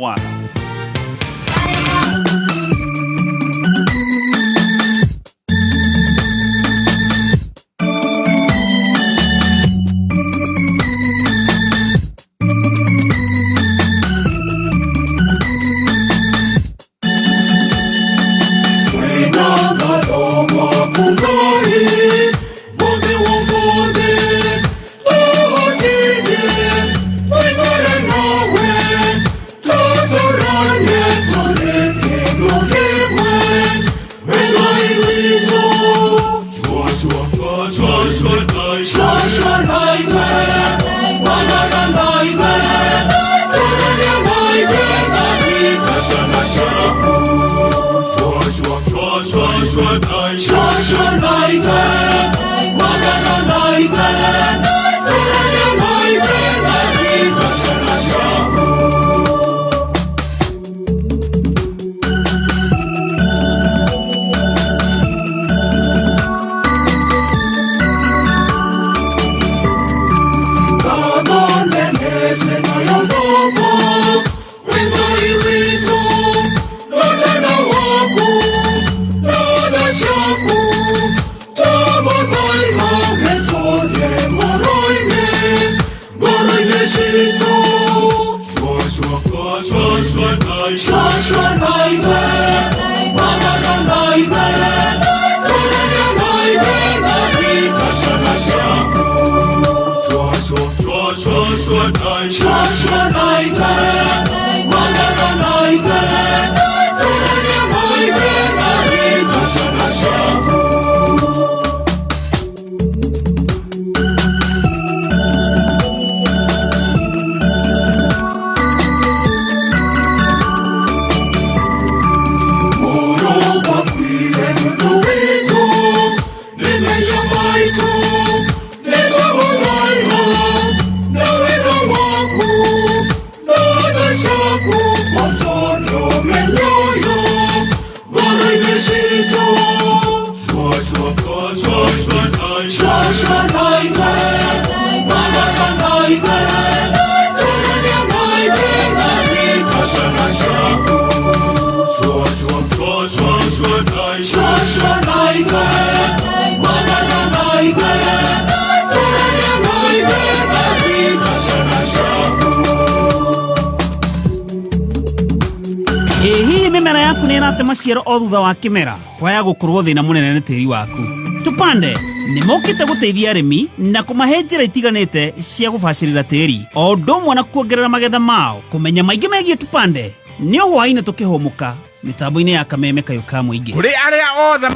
One. Ĩ hihi mĩmera yaku nĩ ĩrate maciaro o thutha wa kĩmera? Kwaya gũkorwo thĩna mũnene nĩ tĩri waku. Tupande nĩ mokĩte gũteithia arĩmi na kũmahe njĩra itiganĩte cia gũbacĩrĩra tĩri o ũndũ ũmwe na kuongerera magetha mao. Kũmenya maingĩ megiĩ Tupande nĩ o hwaĩ-inĩ tũkĩhũmũka mĩtambo-inĩ ya Kameme Kayũ ka Mũingĩ. Kũrĩ arĩa othe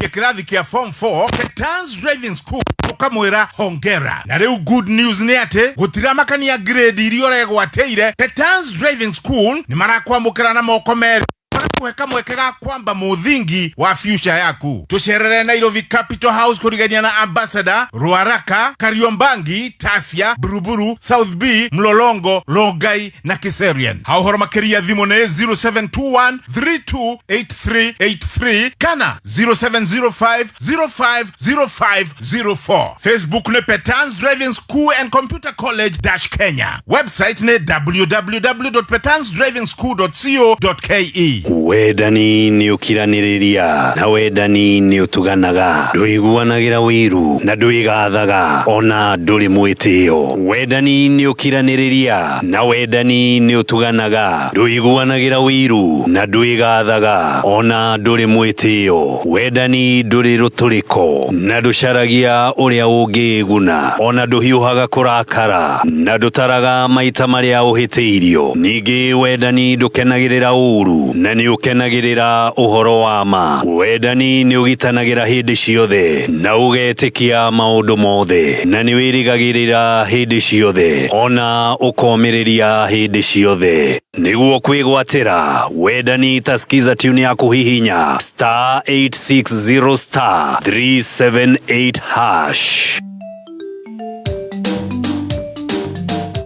kĩrathi kĩa form 4 Ketans Driving School, ũkamwĩra hongera. Na rĩu good news nĩ atĩ gũtiramakania grade iria ũregwatĩire, Ketans Driving School nĩ marakwamũkĩra na moko merĩ, magakuhe kamweke ga kwamba mũthingi wa future yaku. Tũcerere Nairobi, Capital House, kũrigania na Ambassador, Ruaraka, Kariobangi, Tasia, Buruburu, South B, Mlolongo, Rongai na Kiserian. Ha ũhoro makĩria, thimũ nĩ 0721 328383 kana 0705 050504. Facebook nĩ Petans Driving School and Computer College-Kenya. Website nĩ www.petansdrivingschool.co.ke. Wendani nĩ ũkiranĩrĩria, na wendani nĩ ũtuganaga, ndũiguanagĩra wĩiru, na ndwĩgathaga, ona ndũrĩ mwĩtĩo. Wendani nĩ ũkiranĩrĩria, na wendani nĩ ũtuganaga, ndũiguanagĩra wĩiru, na ndwĩgathaga, ona ndũrĩ mwĩtĩo. Wendani ndũrĩ rũtũrĩko, na ndũcaragia ũrĩa ũngĩĩguna, ona ndũhiũhaga kũrakara, na ndũtaraga maita marĩa ũhĩtĩirio. Ningĩ wendani ndũkenagĩrĩra ũũru, na nĩ ũkenagĩrĩra ũhoro wa ma. Wendani nĩ ũgitanagĩra hĩndĩ ciothe, na ũgetĩkia maũndũ mothe, na nĩ wĩrĩgagĩrĩra hĩndĩ ciothe, ona ũkomĩrĩria hĩndĩ ciothe. Nĩguo kwĩgwatĩra wendani, ta skiza tune ya kũhihinya *860*378#.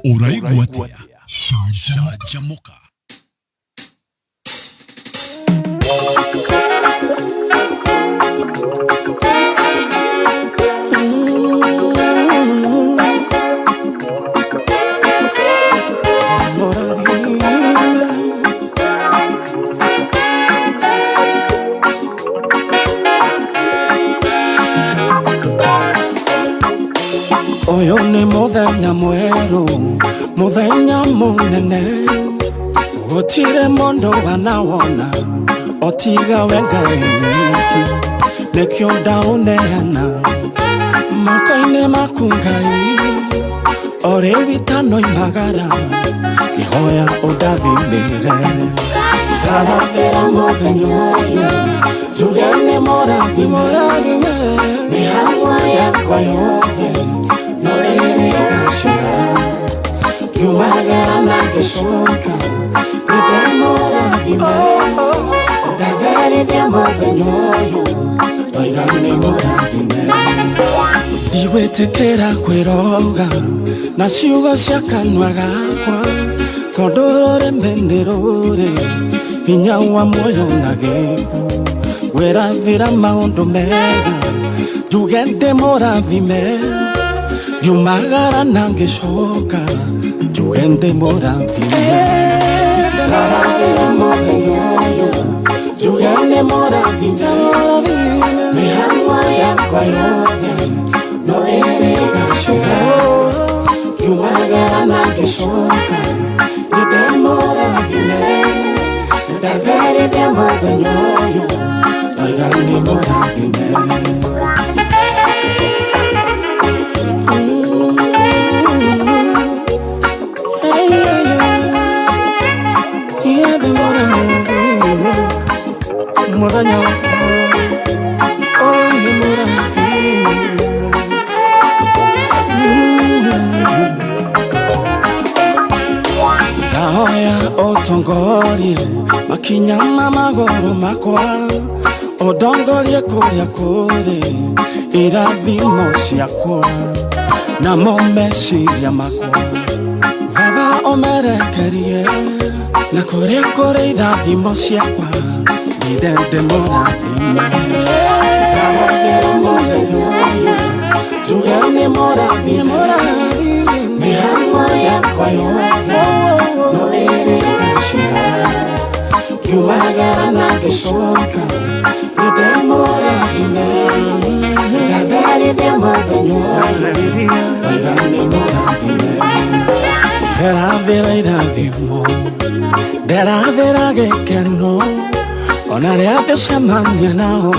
Ũraigua atĩa? Canjamũka. Muthenya mweru, muthenya munene, gutire mundu wanawona otiga we Ngai wiki, nikio ndauneana moko-inĩ maku Ngai, o rĩu itanoimagara ngĩhoya ũndathimĩre. Ndarathĩra mũthenya ũyũ njuge nĩ mũrathime, mĩhang'o yakwa yothe no ĩrĩgacĩra, ngiumagara na ngĩcoka nĩndĩmũrathime, ndatherithia mũthenya ũyũ ndoiga nĩ mũrathime. Ndigwĩtĩkĩra kwĩroga na ciugo cia kanua gakwa, tondũ rũrĩmĩ nĩ rũrĩ hinya wa muoyo na gĩkuũ, wĩrathĩra maũndũ mega njuge ndĩmũrathime, ngiumagara na ngĩcoka njuge ndĩmũrathime. Ndarathĩra mũthenya ũyũ njuge nĩmũrathime, mĩhang'o yakwa yothe no ĩrĩgacĩra, ngiumagara na ngĩcoka nĩndĩmũrathime, ndatherithia mũthenya ũyũ ndoiga nĩmũrathime. Muthenya ũyũ nĩ mũrathime. Ndahoya ũtongorie makinya ma magũrũ makwa, ũndongorie kũrĩa kũrĩ irathimo ciakwa namo meciria makwa, Baba ũmerekerie na kũrĩa kũrĩ irathimo ciakwa ndinde ndĩmũrathime. Ndarathĩra mũthenya ũyũ njuge nĩmũrathime, mĩhang'o yakwa yothe no ĩrĩgacĩra, ngiumagara na ngĩcoka nĩndĩmũrathime, ndatherithia mũthenya ũyũ ndoiga nĩmũrathime. Ndĩrathĩra irathimo, ndĩrathĩra gĩkeno, ona rĩrĩa ndĩcemania nao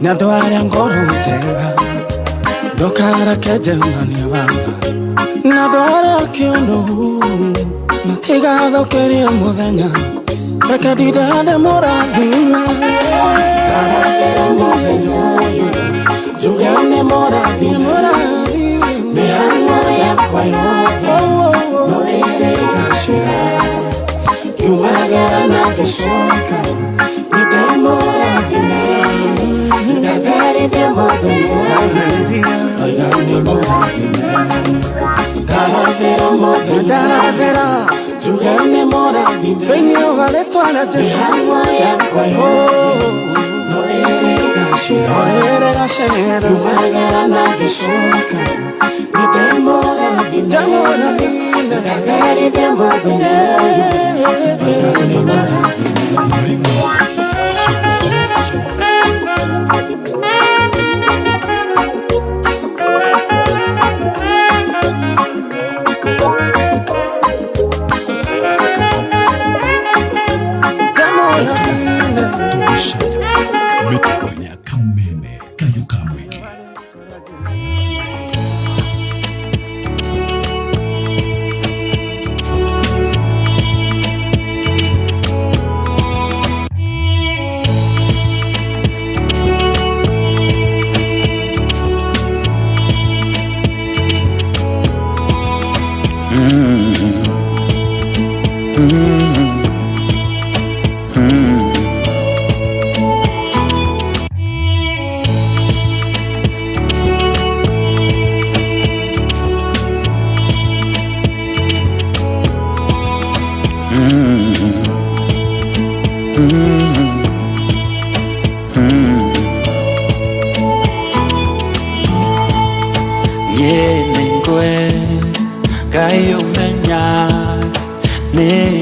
nĩ andũ arĩa ngoro njega, ndũkareke njemanie Baba na andũ arĩa kĩũnũhu, matigathũkĩrie mũthenya, reke ndinde ndĩmũrathime. Ndarathĩra mũthenya ũyũ njuge nĩmũrathime, mĩhang'o yakwa yothe no ĩrĩgacĩra, ngiumagara na ngĩcoka nĩndĩmũrathime, ndatherithia mũthenya ũyũ ndoiga nĩmũrathime. Ndarathĩra mũthenya ndarathĩra njuge nĩmũrathime, thĩinĩ wa rĩtwa rĩa Jesũ, mĩhang'o yakwa yothe no ĩrĩgacĩra, ngiumagara na ngĩcoka nĩndĩmũrathime, ndatherithia mũthenya ũyũ ndoiga nĩmũrathime. Mĩtambo-inĩ kameme kayũ ka mũingĩ.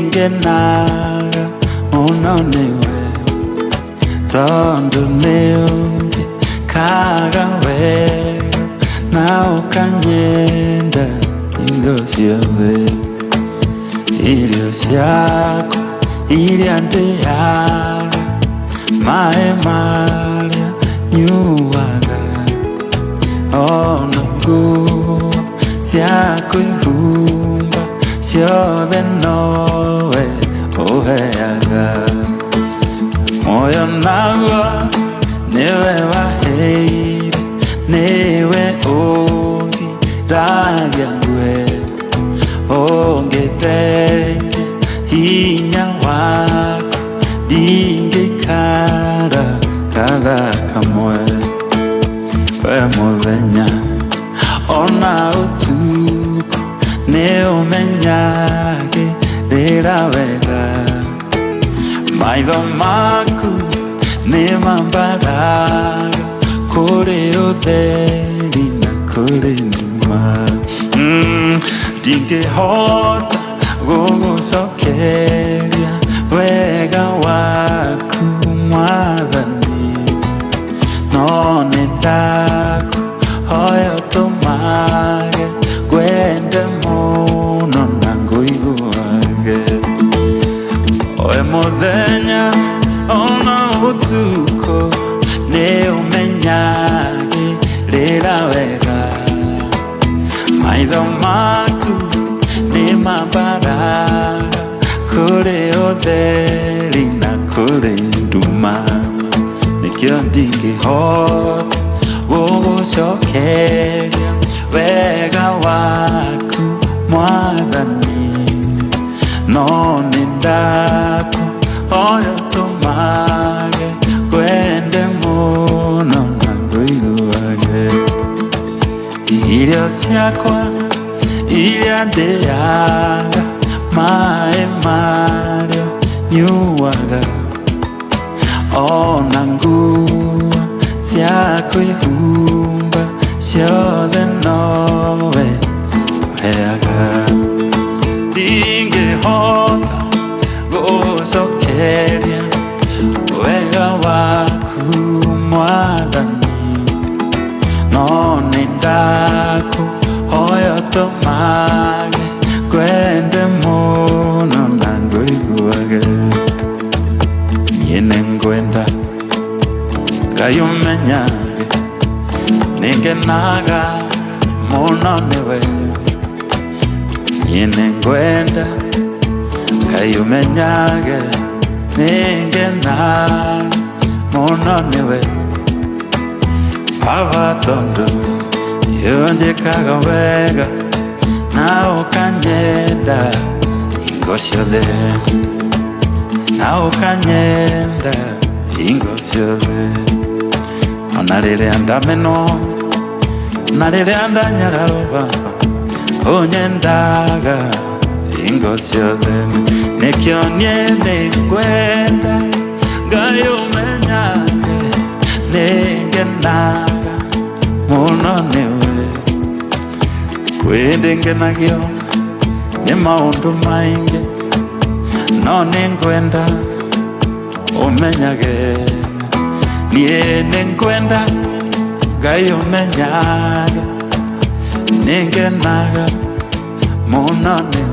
Ningenaga mũno nĩwe, tondũ nĩũnjĩkaga wega na ũkanyenda. Hingo ciothe irio ciakwa iria ndĩaga maĩ marĩa nyuaga ona nguo cia kwĩhumba ciothe nowe ũheaga muoyo naguo nĩwe waheire nĩwe ũngiragia ngue ũngĩtenge hinya waku ndingĩikara kathaa kamwe we mũthenya ona ũtukũ nĩũmenyagĩrĩra wega maitho maku nĩmambaraga kũrĩ ũtheri na kũrĩ nduma. Ndingĩhota gũgũcokeria wega waku Mwathani no nĩndakũhoya ũtũmage ngwende mũno na ngũiguage we mũthenya ona ũtukũ nĩũmenyagĩrĩra wega maitho maku nĩmambaraga kũrĩ ũtheri na kũrĩ nduma nĩkĩo ndingĩhota gũgũcokeria wega waku Mwathani no nĩndakũhoya ũtũmage ngwende mũno na ngũiguage irio ciakwa iria ndĩaga maĩ marĩa nyuaga ona nguo cia kwĩhumba ciothe nowe ũheaga ndingĩhota gũcokeria wega waku Mwathani no nĩndakũhoya ũtũmage ngwende mũno na ngũiguage niĩ nĩngwenda Ngai ũmenyage nĩngenaga mũno nĩwe niĩ nĩngwenda Ngai ũmenyage nĩngenaga mũno nĩwe Baba tondũ nĩũnjĩkaga wega na ũkanyenda hingo ciothe na ũkanyenda hingo ciothe ona rĩrĩa ndamenwo na rĩrĩa ndanyararwo Baba ũnyendaga hingo ciothe nĩkĩo niĩ nĩngwenda Ngai ũmenyage nĩngenaga mũno nĩwe kwĩ ndĩngenagio nĩ maũndũ maingĩ no nĩngwenda ũmenyage niĩ nĩngwenda Ngai ũmenyage nĩngenaga mũno nĩwe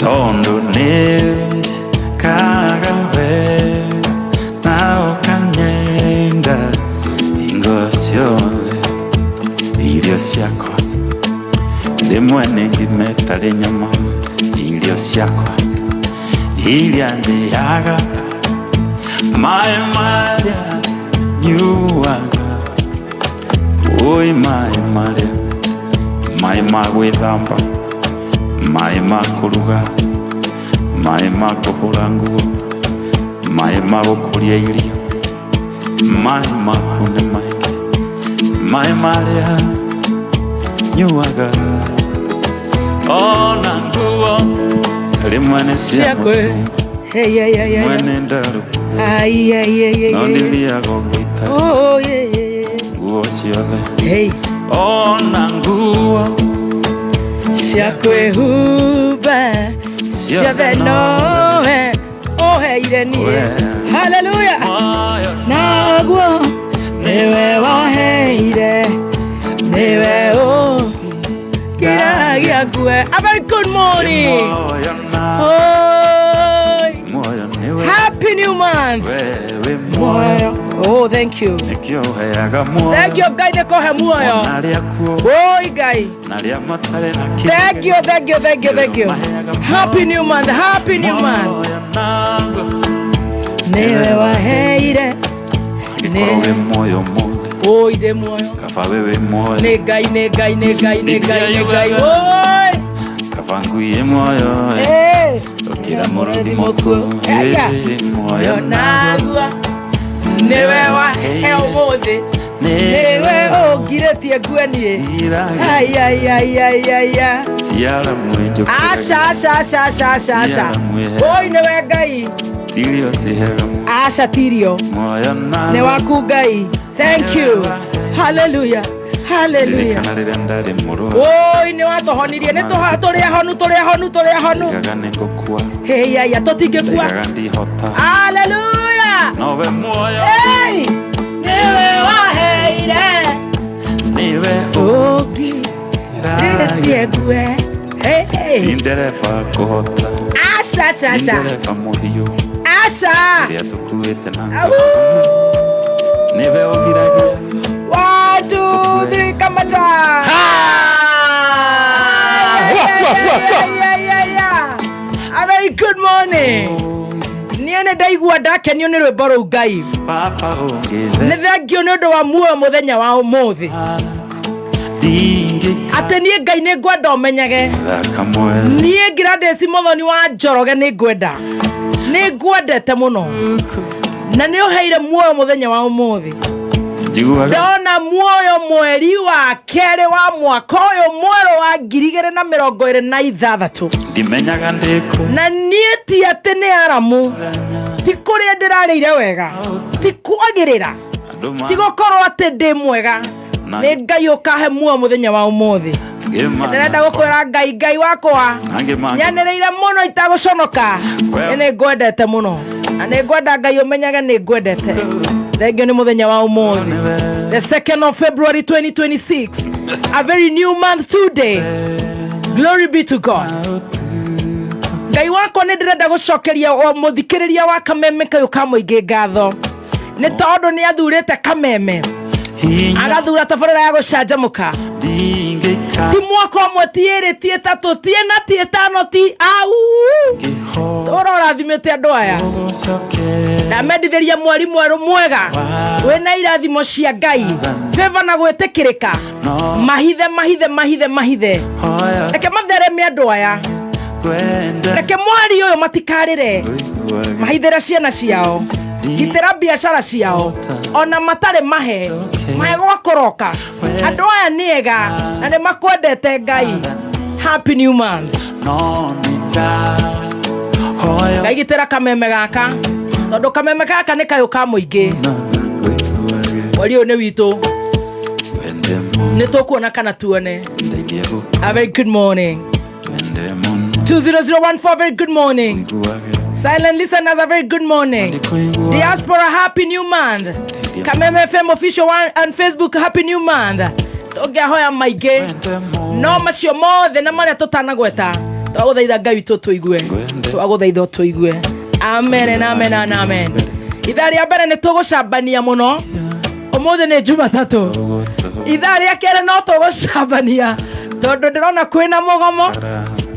tondũ nĩũnjĩkaga wega na ũkanyenda hingo ciothe irio ciakwa rĩmwe nĩ ngime tarĩ nyama irio ciakwa iria ndĩaga maĩ marĩa nyuaga oi maĩ marĩa maĩ ma gwĩthamba maĩ ma kũruga maĩ ma kũhũra nguo maĩ ma gũkũria irio maĩ maku nĩ maingĩ maĩ marĩa nyuaga ona nguo rĩmwe nĩ cia mũtu rĩmwe nĩ ndaru no ndĩthiaga ũguo itarĩ nguo ciothe ona nguo cia kwĩhumba ciothe nowe ũheire niĩ haleluya naguo nĩwe waheire nĩwe ũngĩragia Ũngĩgiria ngue. A very good morning. Oh, Muoyo nĩwe happy new month. we wĩ muoyo. Oh, thank you. Nĩkĩo ũheaga muoyo. Thank you Ngai nĩ kũhe muoyo. Ona arĩa akuũ Oi Ngai. na arĩa matarĩ na kĩndũ. Thank you, thank you, thank you, thank you. Happy new month, happy new month. Muoyo naguo. Nĩwe waheire. Angĩkorwo wĩ muoyo ũmũthĩ, Oi ndĩ muoyo. kaba we wĩ muoyo. Nĩ Ngai, nĩ Ngai, nĩ Ngai, nĩ Ngai, nĩ Ngai. Oi. Kaba ngui ĩ muoyo, Eh. gũkĩra mũrũthi mũkuũ. Aya. Ĩ, muoyo Muoyo naguo. Nĩwe wahe ũmũthĩ. Nĩwe ũngirĩtie ngue niĩ. Ai, ai, ai, ai, ai, ai. Tiara mwĩnjũkĩragia. Aca, aca, aca, aca, aca, aca. Oi nĩwe Ngai. Tirio cihega Aca tirio. muoyo naguo. Nĩ waku Ngai. Thank you. Hallelujah. Hallelujah. Ririkana rĩrĩa ndarĩ mũrwaru. Oi nĩ watũhonirie nĩ tũrĩ ahonu tũrĩ ahonu tũrĩ ahonu. Ndoigaga nĩ ngũkua. Hĩyaya tũtingĩkua. Ndoigaga ndihota. Hallelujah. Nowe muoyo. Hey! Nĩwe waheire Nĩwe ũngirĩtie ngue. Hey, hey. Ti ndereba kũhota. Aca aca Ti aca. ndereba mũhiũ. Aca. Rĩrĩa tũkuĩte na Au. Nĩwe ũgiragia. One, two, three, kamata. Yeah, yeah, yeah. A very good morning. Niĩ nĩ ndaigua ndakenio nĩ rwĩmbo rũu Ngai. Baba ũngĩthe. Nĩ thengio nĩ ũndũ wa muoyo mũthenya wa ũmũthĩ. Ndingĩikara Atĩ niĩ Ngai nĩ ngwenda ũmenyage. kamwe. Niĩ Gladys Muthoni wa Njoroge nĩ ngwenda. Nĩ ngwendete mũno. Na nĩ ũheire muoyo mũthenya wa ũmũthĩ. Njiguaga Ndona muoyo mweri wa kerĩ wa mwaka ũyũ mwerũ wa 2026. ndimenyaga ndĩkũ. Na niĩ ti atĩ nĩ aramu. Ti kũrĩa ndĩrarĩire wega. Ti kwagĩrĩra. Andũ Ti gũkorwo atĩ ndĩ mwega. Nĩ Ngai ũkahe muoyo mũthenya wa ũmũthĩ. Ndĩrenda gũkwĩra Ngai Ngai wakwa nyanĩrĩire mũno itagũconoka. Nĩ nĩ ngwendete mũno. Na nĩ ngwenda Ngai ũmenyage nĩ ngwendete. Thengio nĩ mũthenya wa ũmũthĩ. The 2nd of February 2026. A very new month today. Glory be to God. Ngai wakwa nĩ ndĩrenda gũcokeria o mũthikĩrĩria wa kameme kayũ ka mũingĩ ngatho. Nĩ tondũ nĩ athurĩte kameme. Agathura tabarĩra ya gũcanjamũka. Ti mwaka ũmwe ti ĩrĩ ti ĩtatũ ti ĩna ti ĩtano ti au. Tũra ũrathimĩte andũ aya. Ndamendithĩria mweri mwerũ mwega wĩna irathimo cia Ngai. Favor na gwĩtĩkĩrĩka. Mahithe mahithe mahithe mahithe. Reke mathereme andũ aya. Reke mweri ũyũ matikarĩre. Mahithĩre ciana ciao. Gitĩra biacara ciao. Ona matarĩ mahe. Mahe gwa kũroka. Andũ aya nĩ ega na nĩ makwendete Ngai. Happy new month. Ngai gitĩra kameme gaka. Tondũ kameme gaka nĩ kayũ ka mũingĩ. Mweri ũyũ nĩ witũ. Nĩ tũkuona kana tuone. A very good morning. 20014, very good morning. Silent listeners, a very good morning. Diaspora, happy new month. Kameme FM official one on Facebook, happy new month. Tũngĩahoya maingĩ no macio mothe na marĩa tũtanagweta twagũthaitha Ngai witũ tũigue. Twagũthaitha ũtũigue. Amen and amen and amen. Ithaa rĩa mbere nĩ tũgũcambania mũno. Ũmũthĩ nĩ Jumatatũ. Ithaa rĩa kerĩ no tũgũcambania tondũ ndĩrona kwĩna mũgomo.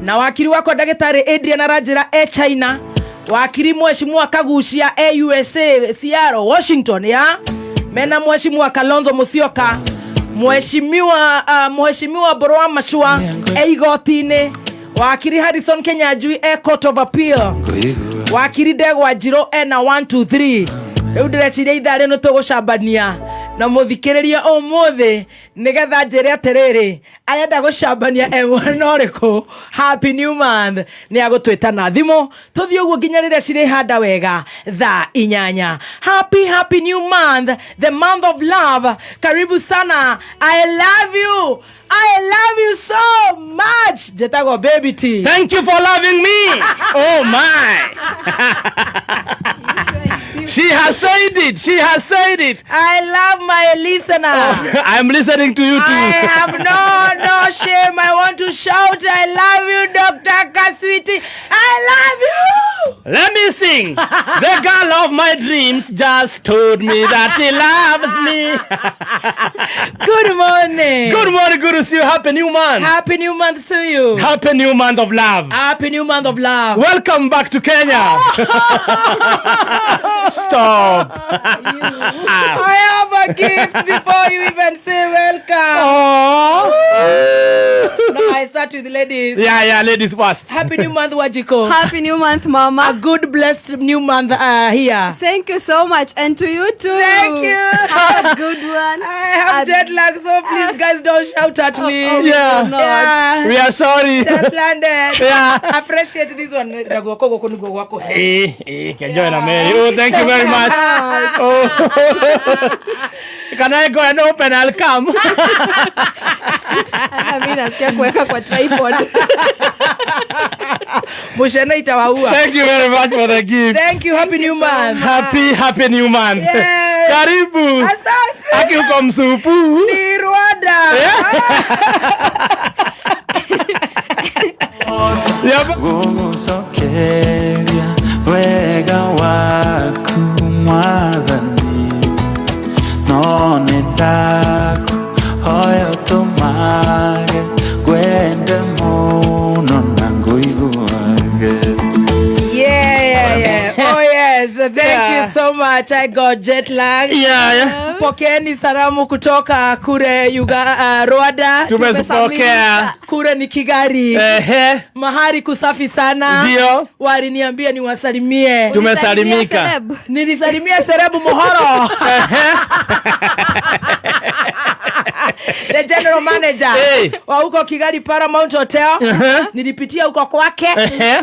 Na wakiri wakwa ndagĩtarĩ Adrian aranjĩra e China. Wakiri mheshimiwa Kagucia e USA, Seattle, Washington ya. Mena mheshimiwa Kalonzo Musyoka. Mheshimiwa mheshimiwa Borwa Mashua e igoti-inĩ. Wakiri Harrison Kenyanjui e Court of Appeal. Wakiri Ndegwa Njirũ ena 1 2 3. Rĩu ndĩreciria ithaa rĩno tũgũcambania na mũthikĩrĩria ũmũthĩ nĩgetha njĩre atĩrĩrĩ arenda gũcambania e mwena ũrĩkũ. Happy new month. Nĩ agũtwĩta na thimũ tũthiĩ ũguo nginya rĩrĩa cirĩhanda wega thaa 8. Happy happy new month, the month of love. Karibu sana. I love you. I love you so much. Njĩtagwo Baby T. Thank you for loving me. Oh my. She has said it. She has said it. I love my listener. I'm listening to you too. I have no shame. I want to shout, I love you, Dr. Kaswiti. I love you. Let me sing. The girl of my dreams just told me that she loves me. Good morning. Good morning, good to see you. Happy new month. Happy new month to you. Happy new month of love. Happy new month of love. Welcome back to Kenya. Stop. I have a gift before you even say welcome. Oh. No, I start with ladies. Yeah, ladies first. Happy new month, Wajiko. Happy new month, Mama. A good, blessed new month here. Thank you so much. And to you too. Thank you. Have a good one. I have jet lag, so please, guys, don't shout at me. Oh, Yeah. Yeah. We are sorry. Just landed. Yeah. Appreciate this one. Enjoy na Mary. Oh, thank you very much. Oh. Can I go and open? I'll come. Mimi nasikia kuweka kwa tripod. Mushene itawaua. Thank you very much for the gift. Thank you. Happy new month. Happy new month. Yes. Karibu. Asante. Aki uko msupu. Ni Rwanda. Gũgũcokeria wega waku mwathani no nĩ ndakũhoya ũtũmage ngwende mũno na ngũiguage. Yeah. Oh yes, thank you so much. I got jet lag. Yeah. Pokeeni salamu kutoka kure Rwanda. Tumezipokea. Kure ni Kigali. Mahali kusafi sana. Ndio. Waliniambia niwasalimie. Tumesalimika. Nilisalimia Serebu Mohoro. The general manager wa huko Kigali Paramount Hotel. Nilipitia huko kwake.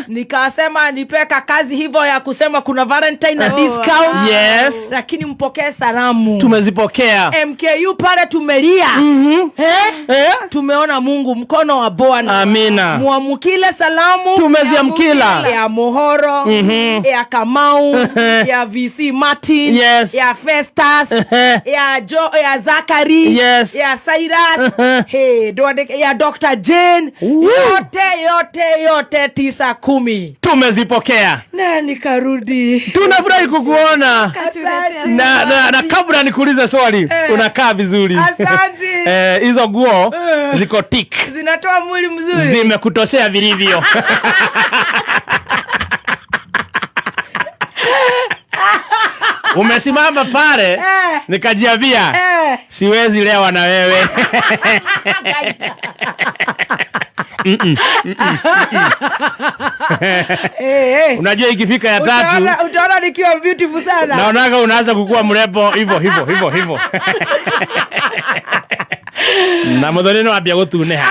Nikasema nipeka kazi hivyo ya kusema kuna Valentine na discount. Yes. Lakini mpokee salamu. Tumezipokea. MKU pale tumelia. Tumeona Mungu mkono wa Bwana. Amina. Muamkile salamu. Tumeziamkila. Ya Mohoro, ya Kamau, ya VC Martin, Yes. ya Festus, ya ya Zachary, Yes. ya Cyrus, hey, ya Dr. Jane. Yote 9 10. Tumezipokea. Na nikarudi. Tunafurahi kukuona. Asante. Na kabla nikuulize swali, unakaa vizuri. Asante. Hizo guo ziko tik. Zinatoa mwili mzuri. Zimekutoshea vilivyo. Umesimama pale nikajiambia siwezi lewa na wewe. Unajua ikifika ya tatu utaona nikiwa beautiful sana. Naonaga unaanza kukua mrembo hivyo hivyo hivyo. Na muthoni no ambia gutuneha.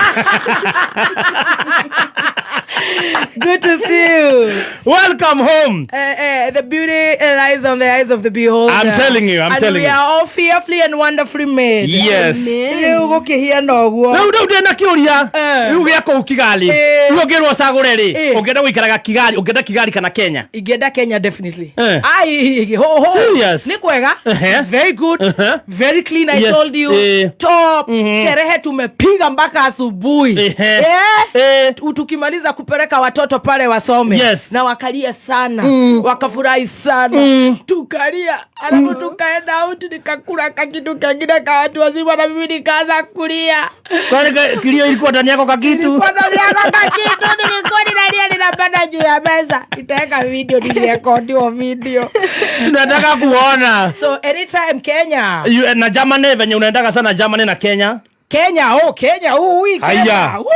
Good to see you. Welcome home. The beauty lies on the eyes of the beholder. I'm telling you, I'm telling we you. are all fearfully and wonderfully made. Yes. Rĩu gũkĩhia noguo. Rĩu ndĩ na kĩũria. Rĩu gĩa kũu Kigali. Rĩu ũngĩrwo ũcagũre rĩ, ũngĩenda gũikaraga Kigali, ũngĩenda Kigali kana Kenya? Ingĩenda Kenya definitely. Ai, ho ho. Serious? Ni kwega. It's very good. Very clean, I Yes. told you. Top. Sherehe tumepiga mpaka asubuhi. Tukimaliza kupeleka watoto pale wasome. Yes. Na wakalia sana. Wakafurahi sana. Tukalia. Alafu tukaenda out nikakula kakitu kengine ka watu wazima na mimi nikaanza kulia. Kwani kilio ilikuwa ndani yako kakitu? Ilikuwa ndani yako kakitu, nilikuwa ninalia ninapanda juu ya meza. Nitaweka video, nirekodiwa video. Nataka kuona. So anytime Kenya. You, na Germany venye unaendaka sana Germany na Kenya. Kenya, oh Kenya, ooh, Kenya. Aya. Woo!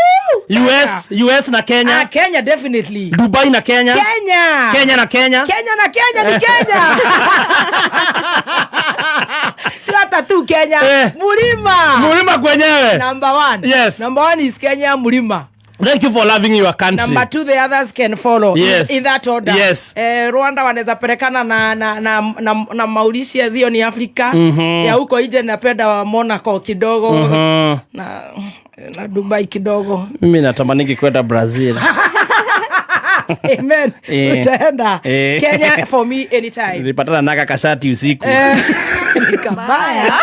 US na Kenya. Ah, Kenya definitely. Dubai na Kenya. Kenya. Kenya na Kenya. Kenya na Kenya ni Kenya. Si hata tu Kenya. Mulima. Mulima kwenyewe. Number 1. Yes. Number 1 is Kenya Mulima. Thank you for loving your country. Number 2, the others can follow. Yes. In that order. Yes. Rwanda wanaweza pelekana na Mauritius, hiyo ni Afrika. Ya huko nje napenda wa Monaco kidogo. Na Dubai kidogo. Mimi natamani kwenda Brazil. Amen. Eh. Utaenda. Eh. Kenya for me anytime. Nilipatana naka kashati usiku. Eh, ni kabaya.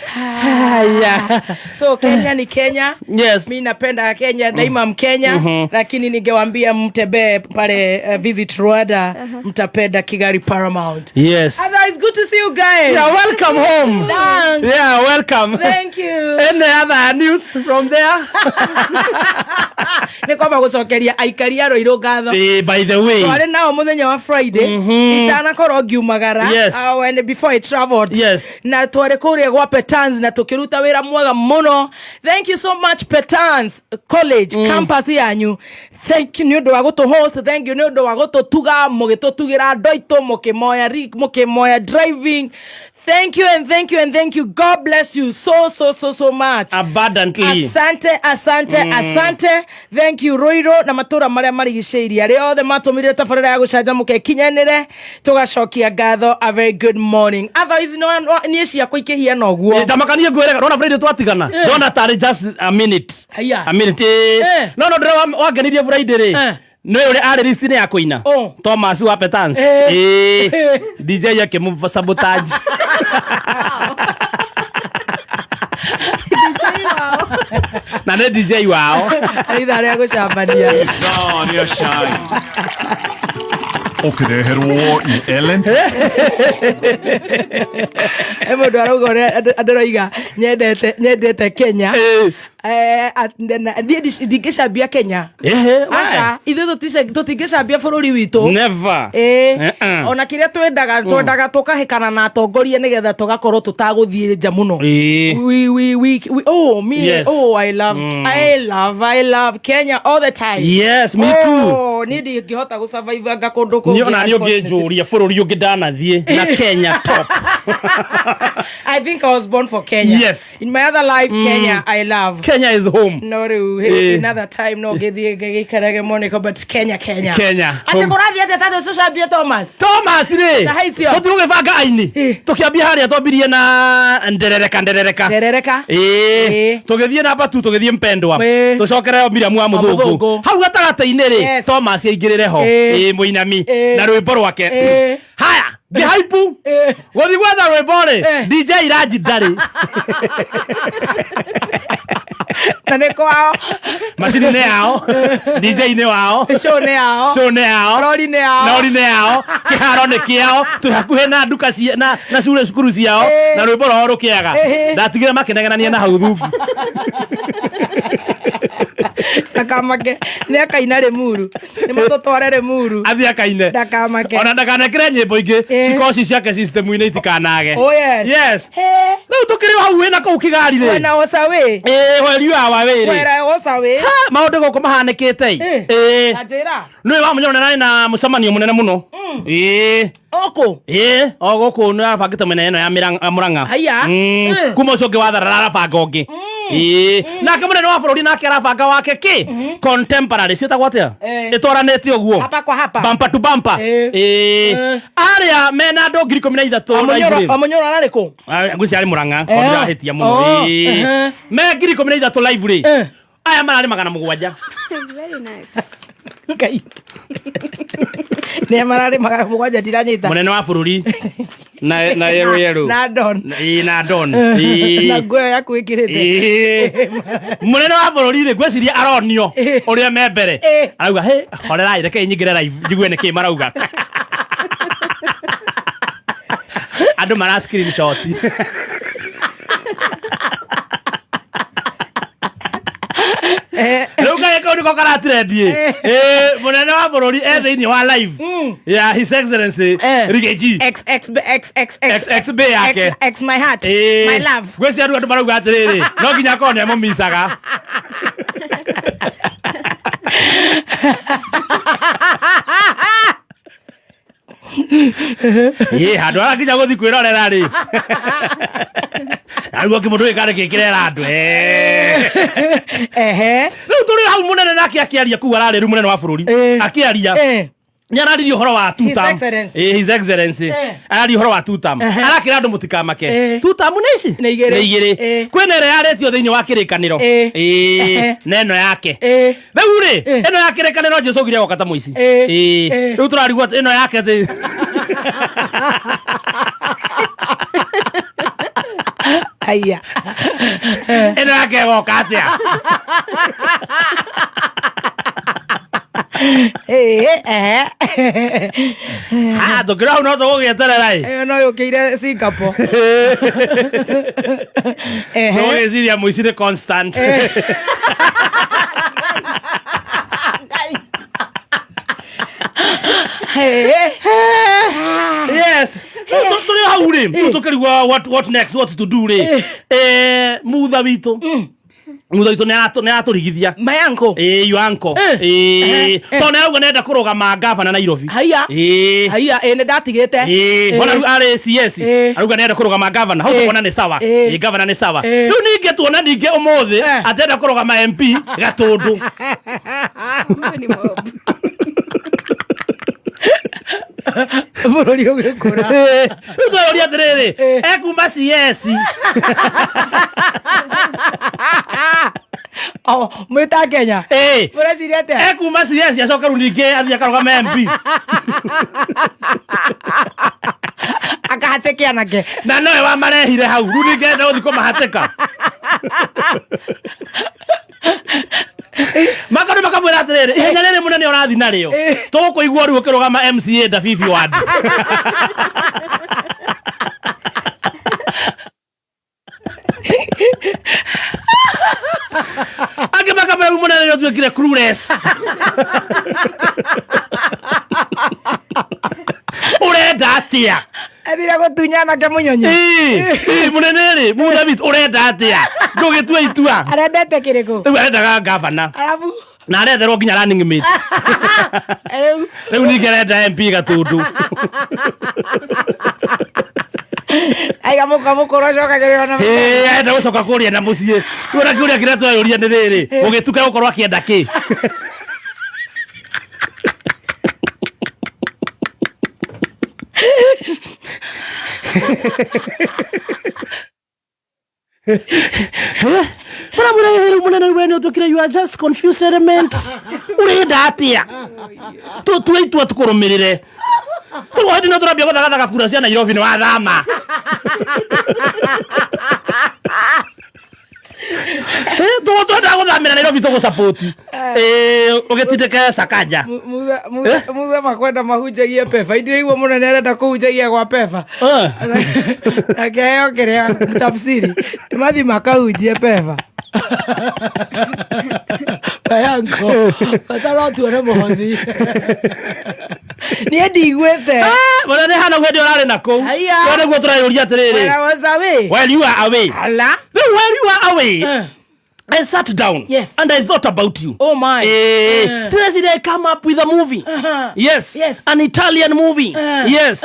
Haya. So Kenya ni Kenya. Yes. Mi napenda Kenya daima, Mkenya. Lakini ningewambia mtembee pale, visit Rwanda, mtapenda Kigali Paramount. Yes. Otherwise, good to see you guys. Yeah, welcome home. Thanks. Yeah, welcome. Thank you. Any other news from there? Nĩ kwamba gũcokeria aikari a Rũirũ ngatho. Eh, by the way. Twarĩ nao mũthenya wa Friday itanakorwo ngiumagara. Yes. And before I traveled. Yes. Na twarĩ kũrĩa gwa Petans na tũkĩruta wĩra mwega mũno. Thank you so much, Petans College campus yanyu. Thank you nĩ ũndũ wa gũtũ host, thank you nĩ ũndũ wa gũtũtuga, mũgĩtũtugĩra andũ aitũ, mũkĩmoya mũkĩmoya driving. Thank you and thank you and thank you. God bless you so so so so much. Abundantly. Asante, asante, asante. Thank you Ruiru na matura maria marigicĩirie, arĩa othe matũmire tabarĩra ya gũcanjamũka ĩkinyanĩre, tũgacokia ngatho. A very good morning. Otherwise no niĩ ciakwa ikĩhiana ũguo. Eh, tamakanie ngwĩrega ndona Friday twatigana ndona tarĩ just a minute. Haya. A minute eh. Eh. No ndĩra wangenirie Friday rĩ Eh. nĩ ũrĩa arĩ list-inĩ ya kũina. Oh. Thomas wa Petans. Eh. Eh. DJ akĩmũ sabotage. Na nĩ DJ wao. Ithaa rĩa gũcambania. Ithaa rĩa cai ũkĩreherwo nĩ Ellen. E mũndũ arauga ũrĩa andũ aroiga nyendete Kenya. Eh. Eh, niĩ ndingĩcambia Kenya. Ehe, why? Aca, ithuĩ tũtingĩcambia bũrũri witũ. Never. Ĩĩ. Eh-eh. Ona kĩrĩa twendaga tũkahĩkana na atongoria nĩgetha tũgakorwo tũtagũthiĩ nja mũno. Ĩĩ. We, oh, me. Yes. Oh, I love, I love, I love Kenya all the time. Yes, me too. Oh, niĩ ndingĩhota gũsurvive anga kũndũ kũngĩ, Niĩ ona niĩ unfortunately. ũngĩnjũria bũrũri ũngĩ ndanathiĩ na Kenya top. I think I was born for Kenya. Yes. In my other life, Kenya I love. Kenya is home. No rĩu Eh. another time no ngĩthiĩ ngĩgĩikarage Monaco, but Kenya, Kenya. Kenya, Atĩ home. kũrathiĩ atĩa tatũ ũcambie Thomas? Thomas rĩ Ta haicio. tũtigũgĩbanga aini Eh. tũkĩambia harĩa twambirie na nderereka nderereka. Nderereka. Ĩĩ. Ĩĩ. Tũgĩthiĩ namba tu tũgĩthiĩ mpendwa. Ĩĩ. Tũcokere Miriam wa Mũthũngũ. Mũthũngũ hau gatagatĩ-inĩ rĩ. Yes. Thomas aingĩrĩre ho. Ĩĩ. Ĩĩ, mũinami Ĩĩ. na rwĩmbo rwake. Ĩĩ. Haya ngĩhaipu Ĩĩ. gũthiĩ gwetha rwĩmbo rĩ Ĩĩ. DJ Iraji ndarĩ. Na nĩ kwao. Macini nĩ yao, DJ nĩ wao, Show nĩ yao. show nĩ yao, Rori nĩ yao. rori nĩ yao, kĩharo nĩ kĩao, twĩ hakuhĩ na nduka cia na cure cukuru ciao. Ĩĩ. Na rwĩmbo rwao rũkĩaga. Ĩĩ. Ndatigire makĩnegenania na hau thungu. Ndakamake nĩ akaina Rĩmuru, nĩ matũtware Rĩmuru. Athiĩ akaine. Ndakamake. Ona ndakanekĩre nyĩmbo ingĩ Ĩĩ. cikoci ciake system-inĩ itikanage. Oh, yes. Yes. He. Rĩu tũkĩrĩ hau wĩna kũu Kigali rĩ. Wena osawe. Ĩĩ, weri wa wĩrĩ. Wera osawe. Maũndũ gũkũ mahanĩkĩte ĩ. Ĩĩ. Ĩĩ. Anjĩra. Nĩwe wa mũnyoro nĩ na mũcemanio mũnene mũno. Ĩĩ. Ũkũ. Ĩĩ, o gũkũ nĩ arabangĩte mĩena ĩno ya Mũrang'a. Haiya. Kuma ũcio ũngĩ watharara arabanga ũngĩ. Ĩĩ, nake mũnene wa bũrũri nake arabanga wake kĩ contemporary ciĩtagwo atĩa Eh. ĩtwaranĩte ũguo Hapa kwa hapa. bumper to bumper. Ĩĩ. Ĩĩ, Eh. arĩa mena andũ 13,000 Mũnyoro live rĩ. Mũnyoro ararĩ kũ? Ah, ngwĩciria arĩ Mũrang'a Eh. tondũ ndĩrahĩtia mũno. Oh, Ĩĩ. ehe. Me 13,000 live rĩ Eh. aya mararĩ 700. Very nice. Ngai. Nĩ mararĩ 700 ndiranyita. Mũnene wa bũrũri na yerũ yerũ. Na Don. Ĩĩ, na Don. Ĩĩ. Na nguo ĩyo yaku ĩkĩrĩte. Ĩĩ. Mũnene wa bũrũri rĩ ngwĩciria aronio Ĩĩ. ũrĩa me mbere Ĩĩ. arauga hĩ horerai rekei nyingĩre live njigue nĩkĩ marauga andũ mara screenshot. Rĩu kaĩ kau nĩko karatirendiĩ. Ĩĩ, mũnene wa bũrũri e thĩinĩ wa live ya His Excellency Eh. Riggy X X B X X X XXB yake. X X my heart. Ĩĩ. My love. Ngwĩciria rĩu andũ marauga atĩrĩrĩ no nginya akorwo nĩ amũmicaga. Ĩ handũ harakinya gũthiĩ kwĩrorera rĩ arigwo kĩmũndũ gĩkĩ karĩ kĩrera andũ. Ehe. Rĩu tũrĩ hau mũnene nake akĩaria kũu ararĩ rĩu mũnene wa bũrũri Eh. akĩaria Eh. Nĩ araririe ũhoro wa His tutam. Excellency. Eh, His Excellency. Eh. Araririe ũhoro wa tutam. Ehe. Arakĩra andũ mũtikamake. Eh. Tutam nĩ ici? Nĩ igĩrĩ. Nĩ igĩrĩ. Eh. Kwĩna ĩrĩa yarĩtio thĩinĩ wa kĩrĩkanĩro. Eh. Ĩĩ. Ehe. Na ĩno yake. Eh. Rĩu rĩ, Eh. ĩno ya kĩrĩkanĩro Jesũ augire agoka ta mũici. Eh. Ĩĩ. Eh. Rĩu tũrarigwo atĩ ĩno yake atĩ Aya. ĩno yake ĩgoka atĩa? Eh, eh. Ah, tũkĩrwo hau no tũgũgĩeterera ĩ. Ĩyo no yũkĩire Singapore. Ehe. Tũgũgĩciria mũici nĩ constant. Eh. Eh. Yes. Tũrĩ hau rĩ, rĩu tũkĩrigwo what next, what to do rĩ. Eh, mutha witũ. Mutha witũ nĩ aratũrigithia. My uncle. Ĩĩ, your uncle. Eh. Ĩĩ. Eh. Tondũ nĩ arauga nĩarenda kũrũgama gavana Nairobi. Haiya. Ĩĩ. Haiya, ĩ nĩ ndatigĩte. Ĩĩ, ona rĩu arĩ CS Eh. arauga nĩarenda kũrũgama gavana hau Eh. tũkona nĩ sawa Eh. Ĩĩ, gavana nĩ sawa Eh. rĩu ningĩ tuona ningĩ ũmũthĩ Eh. atenda kũrũgama MP Gatũndũ Ni mob. Bũrũri ũgĩkũra. Rĩu tũroria atĩrĩrĩ ekuma CS Oh, mwĩta Kenya. Ĩĩ. Mũreciria atĩa? ekuma CS acoke rĩu ningĩ athiĩ akarũgama MP Akahatĩke anake. na nowe wamarehire hau rĩu ningĩ enda gũthiĩ kũmahatĩka makonĩ makamwĩra atĩrĩrĩ ihenya rĩrĩ mũnene ũrathiĩ narĩo tũgũkũigua rĩu ũkĩrũgama MCA Ndabibi ward. Angĩ makamwĩra rĩu mũnene nĩũtuĩkire clueless. Ũrenda atĩa? Athire gũtunya anake mũnyonyo. Ĩĩ, ĩĩ, mũnene rĩ mutha witũ ũrenda atĩa ndũgĩtua itua. Arendete kĩrĩkũ? Rĩu arendaga gavana. Arabu. Na aretherwo nginya running mate. Rĩu. Rĩu ningĩ arenda MP Gatũndũ. Aiga mũka mũkũrũ acokagĩrĩrwo na Ĩĩ, arenda gũcoka kũrĩa na mũciĩ. Rĩu ona kĩũria kĩrĩa tũreyũria nĩ rĩrĩ, ũgĩtuka gũkorwo akĩenda kĩ? Mũramwĩra rĩu mũnene we nĩ ũtuĩkire you are just confused element. Ũrenda atĩa? Tũtue itua tũkũrũmĩrĩre. Tũrĩ hĩndĩ no tũrambia gũthagathaga kura cia Nairobi nĩ wathama. Twendaga gũthamĩra Nairobi tũgũcapoti. Ũgĩtindĩke Sakaja. Mutha makwenda mahunjagie peba indiraigua mũnene arenda kũhunjagia gwa peba akĩheo kĩrĩa tafsiri mathi makahunjie peba mayanko bata no tuone mũhothi niĩ ndiguĩte. Mũnene hana hĩndĩ ũrarĩ na kũu. Haiya. Rĩu nĩguo tũreyũria atĩrĩrĩ. When I was away. While you are away. Ala. Rĩu while you are away. Eh. I sat down. Yes. And I thought about you. Oh my. Eh, Eh. Ndĩreciria I come up with a movie. Uh-huh. Yes. Yes. An Italian movie. Yes.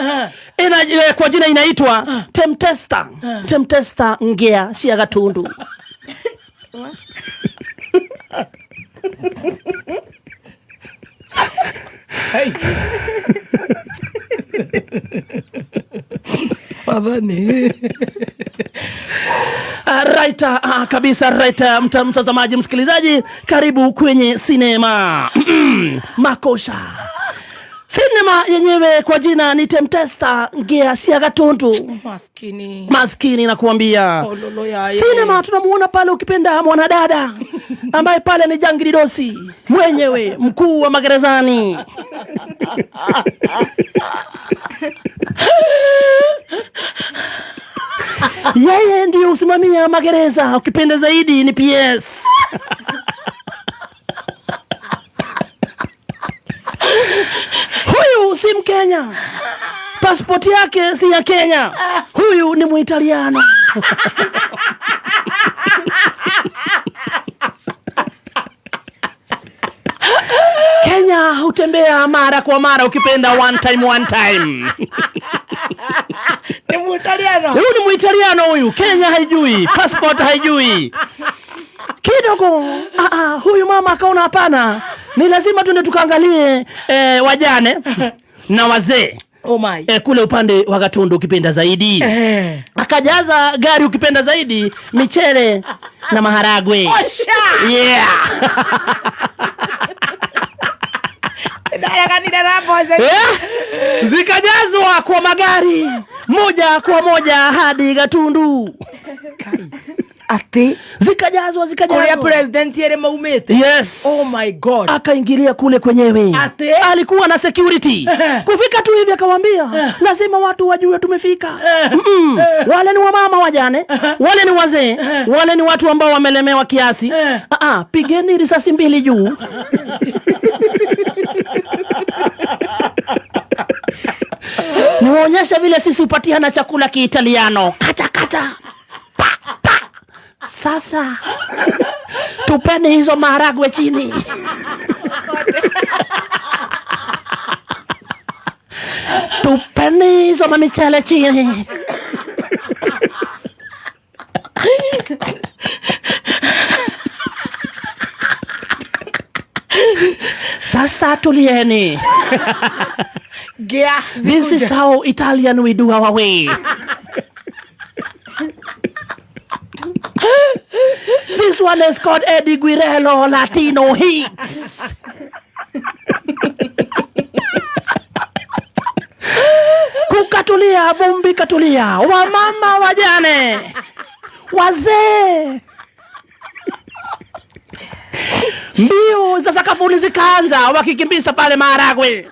Ina, kwa jina inaitwa Temptesta. Temptesta ngea cia Gatundu. Wathani. Right, kabisa right, mtazamaji msikilizaji, karibu kwenye sinema. Makosha. Sinema yenyewe kwa jina ni Temptesta ngea cia Gatundu. Maskini. Maskini nakuambia. Ololo yaye. Sinema tunamuona pale ukipenda mwanadada ambaye pale ni Jangiri Dosi mwenyewe mkuu wa magerezani. Yeye ndiyo usimamia magereza, ukipenda zaidi ni PS. Huyu si Mkenya, pasipoti yake si ya Kenya, huyu ni Muitaliano. Kenya hutembea mara kwa mara, ukipenda one time one time. Ni Muitaliano. Huyu ni Muitaliano huyu, Kenya haijui, passport haijui. Kidogo huyu mama akaona hapana, ni lazima tuende tukaangalie wajane na wazee. Oh my. Kule upande wa Gatundu ukipenda zaidi. Akajaza gari ukipenda zaidi michele na maharagwe. Osha! Yeah. Ndareganire na mboco. Zikajazwa kwa magari moja kwa moja hadi Gatundu. Ati zikajazwa, zikajazwa. Kuria president ere maumite. Yes. Oh my God. Akaingilia kule kwenyewe. Ati alikuwa na security. Kufika tu hivi akawaambia, lazima watu wajue tumefika. Wale ni wamama wajane, wale ni wazee, wale ni watu ambao wamelemewa kiasi. Pigeni risasi 2 juu. Niwaonyeshe vile sisi hupatiana chakula Kiitaliano. Kacha kacha. Pa pa. Sasa tupeni hizo maharagwe chini. Tupeni hizo mamichele chini. Sasa tulieni. Yeah. This is how Italian we do our way. This one is called Eddie Guerrero Latino Heat. Kukatulia, vumbi katulia, wamama wajane, wazee. Mbio za sakafuni zikaanza wakikimbisha pale maharagwe.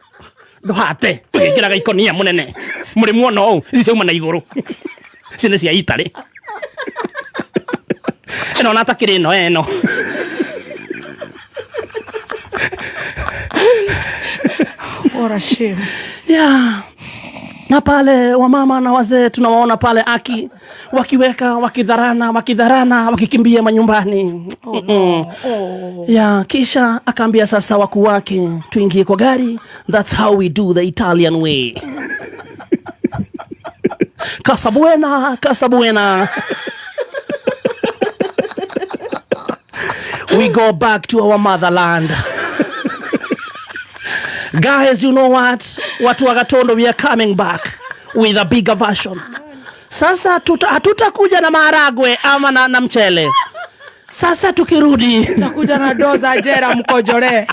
Nduhate, wikiraga ikonia munene. Muri muono ou, ici ciauma na iguru. Ici nĩ cia Italy. Ĩno ona takĩrĩ ĩno ĩno. What a shame. Yeah. Na pale wamama na wazee tunawaona pale aki wakiweka, wakidharana, wakidharana, wakikimbia manyumbani. Oh, no. Oh. Yeah, kisha akaambia sasa wakuu wake tuingie kwa gari. That's how we do the Italian way. Casa buena, casa buena. We go back to our motherland. Guys, you know what? Watu wa Gatondo, we are coming back with a bigger version. Sasa hatutakuja na maharagwe ama na mchele. Sasa tukirudi tutakuja na doza jera mkojore.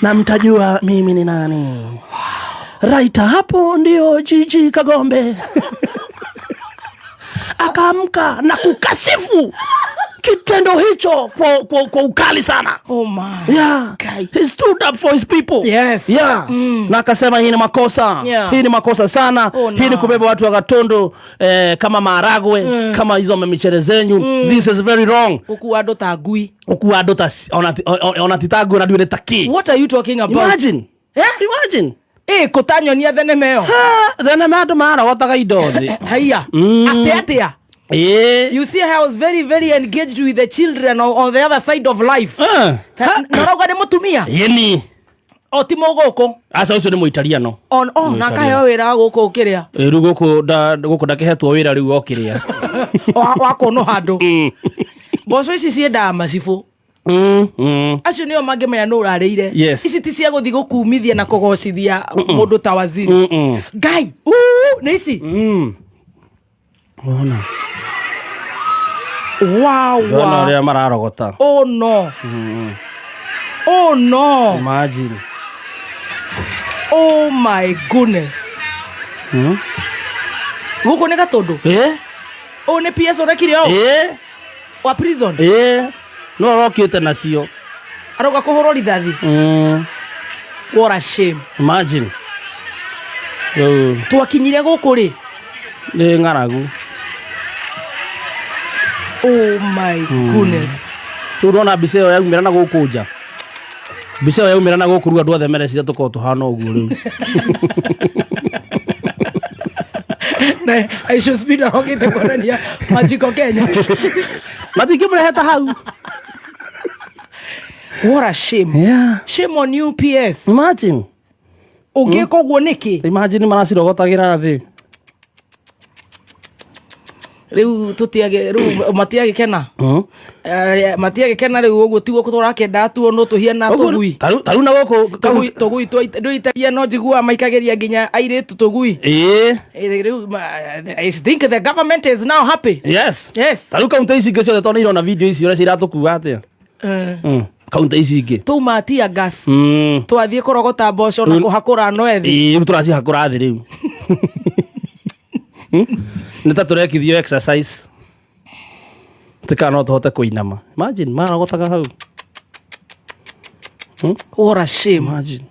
Na mtajua mimi ni nani. Right hapo ndio Gigi Kagombe. Akaamka na kukashifu kitendo hicho kwa ukali sana. Oh my. Yeah. He stood up for his people. Yes. Yeah. Na akasema hii ni makosa. Yeah. Hii ni makosa sana. Oh, no. Hii ni kubeba watu wa Gatondo kama maharagwe, kama hizo michere zenyu. This is very wrong. Ukuwa ndo tagui. Ukuwa ndo ta ona titagu na ndio taki. What are you talking about? Imagine. Eh? Imagine. Kutanyonia thenema ĩyo. Ha, thenema andũ marogotaga indo thĩ. Haiya. Atĩa atĩa? You see, I was very, very engaged with the children on the other side of life. Na rauga nĩ mũtumia? Yeni. O ti mũgũkũ? Aca, ũcio nĩ Mũitaliano. On, oh, na akaheo wĩra wa gũkũ kĩrĩa? Rĩu gũkũ ndakĩhetwo wĩra rĩu o kĩrĩa. Wa kũnũha handũ. Mboco ici ciendaga macibũ. Acio nĩo mangĩmenya nũ ũrarĩire. Yes. Ici ti cia gũthiĩ gũkumithia na kũgocithia mũndũ ta waziri. Ngai, nĩ ici? Wona. Wow, Ndona wow. ũrĩa mararogota. Oh no. Oh no. Imagine. Oh my goodness. Gũkũ nĩ Gatũndũ? Ũyũ nĩ PS ũrekire ũũ? Wa prison? No arokĩte nacio. Aroka kũhũrwo rithathi. What a shame. Imagine. Rĩu. Twakinyire gũkũ rĩ? Nĩ ng'aragu. Oh my goodness. Rĩu ndona mbica ĩyo yaumĩra na gũkũ nja. Mbica ĩyo yaumĩra na gũkũ rĩu andũ othe mereciria tũkorwo tũhana ũguo rĩu. Na I should speed arokĩte kuonania Majiko Kenya. Matingĩmũreheta hau. What a shame. Yeah. Shame on you, PS. Imagine. Ũngĩka ũguo nĩkĩ? Imagine maracirogotagĩra thĩ. Rĩu tũtiage rĩu matiagĩkena. Matiagĩkena rĩu ũguo tiguo tũrakĩenda tuonwo tũhiana tũgui. Tarĩu na gũkũ Tũgui tũgui ndũitagia no njiguaga maikagĩria nginya airĩtu tũgui. Ĩĩ. Rĩu I think the government is now happy. Yes. Yes. Tarĩu kaunti ici ingĩ ciothe tondũ nĩ irona video ici ũrĩa ciratũkua atĩa. Kaunti ici ingĩ. Tuma tear gas. Twathiĩ kũrogota mboco na kũhakũra no ethi. Ĩĩ, rĩu tũracihakũra thĩ rĩu. Nĩ ta tũrekithio exercise. Tika no tũhote kũinama. Imagine marogotaga hau. What a shame. Imagine.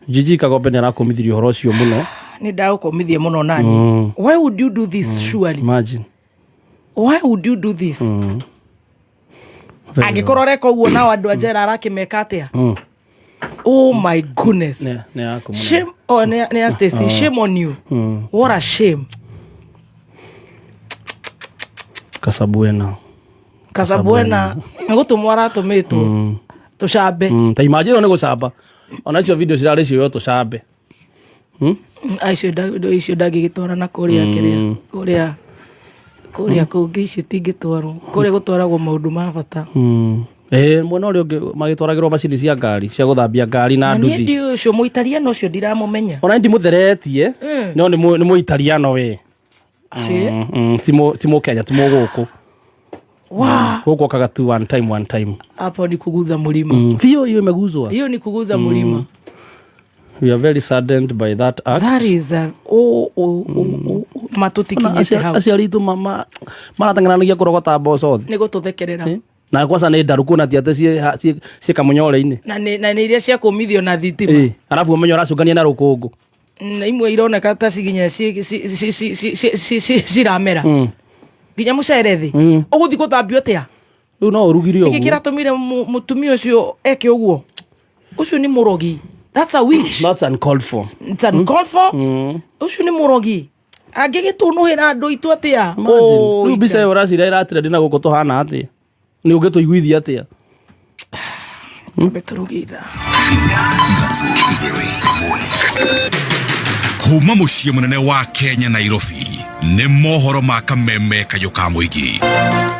Gigi Kagombe nĩ arakũmithirie ũhoro ũcio mũno. Nĩ ndagũkũmithia mũno nani. Why would you do this surely? Imagine. Why would you do this? Very Angĩkorwo ũreka ũguo nao andũ a njera arakĩmeka atĩa? Oh my goodness. Nĩ nĩ yaku mũno. Shame on nĩ ya Stacy. Shame on you. What a shame. Kasabuena. Kasabuena nĩ gũtũmwo aratũmĩtwo tũcambe. Ta imagine nĩ gũcamba. Ona icio video cirarĩ cioywo tũcambe. Icio icio ndangĩgĩtwara na kũrĩa kĩrĩa kũrĩa kũrĩa kũngĩ icio itingĩtwarwo kũrĩa gũtwaragwo maũndũ ma bata. Mwena ũrĩa ũngĩ magĩtwaragĩrwo macini cia ngari cia gũthambia ngari na Na niĩ nduthi. ndiũĩ ũcio mũitariano ũcio ndiramũmenya. Ona ndimũtheretie no nĩ mũitariano we. Ti mũkenya ti mũgũkũ. Wa Gũkũ okaga tu one time one time. Hapo ni kuguza mlima. Hiyo hiyo imeguzwa. Hiyo ni kuguza mlima. We are very saddened by that act. That is a oh oh oh oh matũtikinyĩte hau. Aciari aitũ marateng'eranagia kũrogota mboco thĩ. Nĩ gũtũthekerera. Na kwanza nĩ ndaru kuona ti atĩ ciĩ kamũnyore-inĩ. Na nĩ iria cia kũmithio na thitima. Ĩĩ, arabu ũmenye ũracũngania na rũkũngũ. Na imwe ironeka ta ciginya ciramera. Nginya mũcere thĩ. Ũgũthiĩ gũthambio atĩa? Rĩu no ũrugire Nĩkĩ ũguo. kĩratũmire mũtumia ũcio eke ũguo? Ũcio nĩ mũrogi. That's a witch. That's uncalled for. It's uncalled for. Ũcio nĩ mũrogi. Angĩgĩtũnũhĩra andũ aitũ atĩa? Rĩu mbica ĩyo ũraciria ĩratrendi na gũkũ tũhana atĩa? Nĩ ũngĩtũiguithia atĩa? Twambe tũruge ithaa. Kuma mũciĩ mũnene wa Kenya Nairobi nĩ mohoro ma kameme kayũ ka mũingĩ.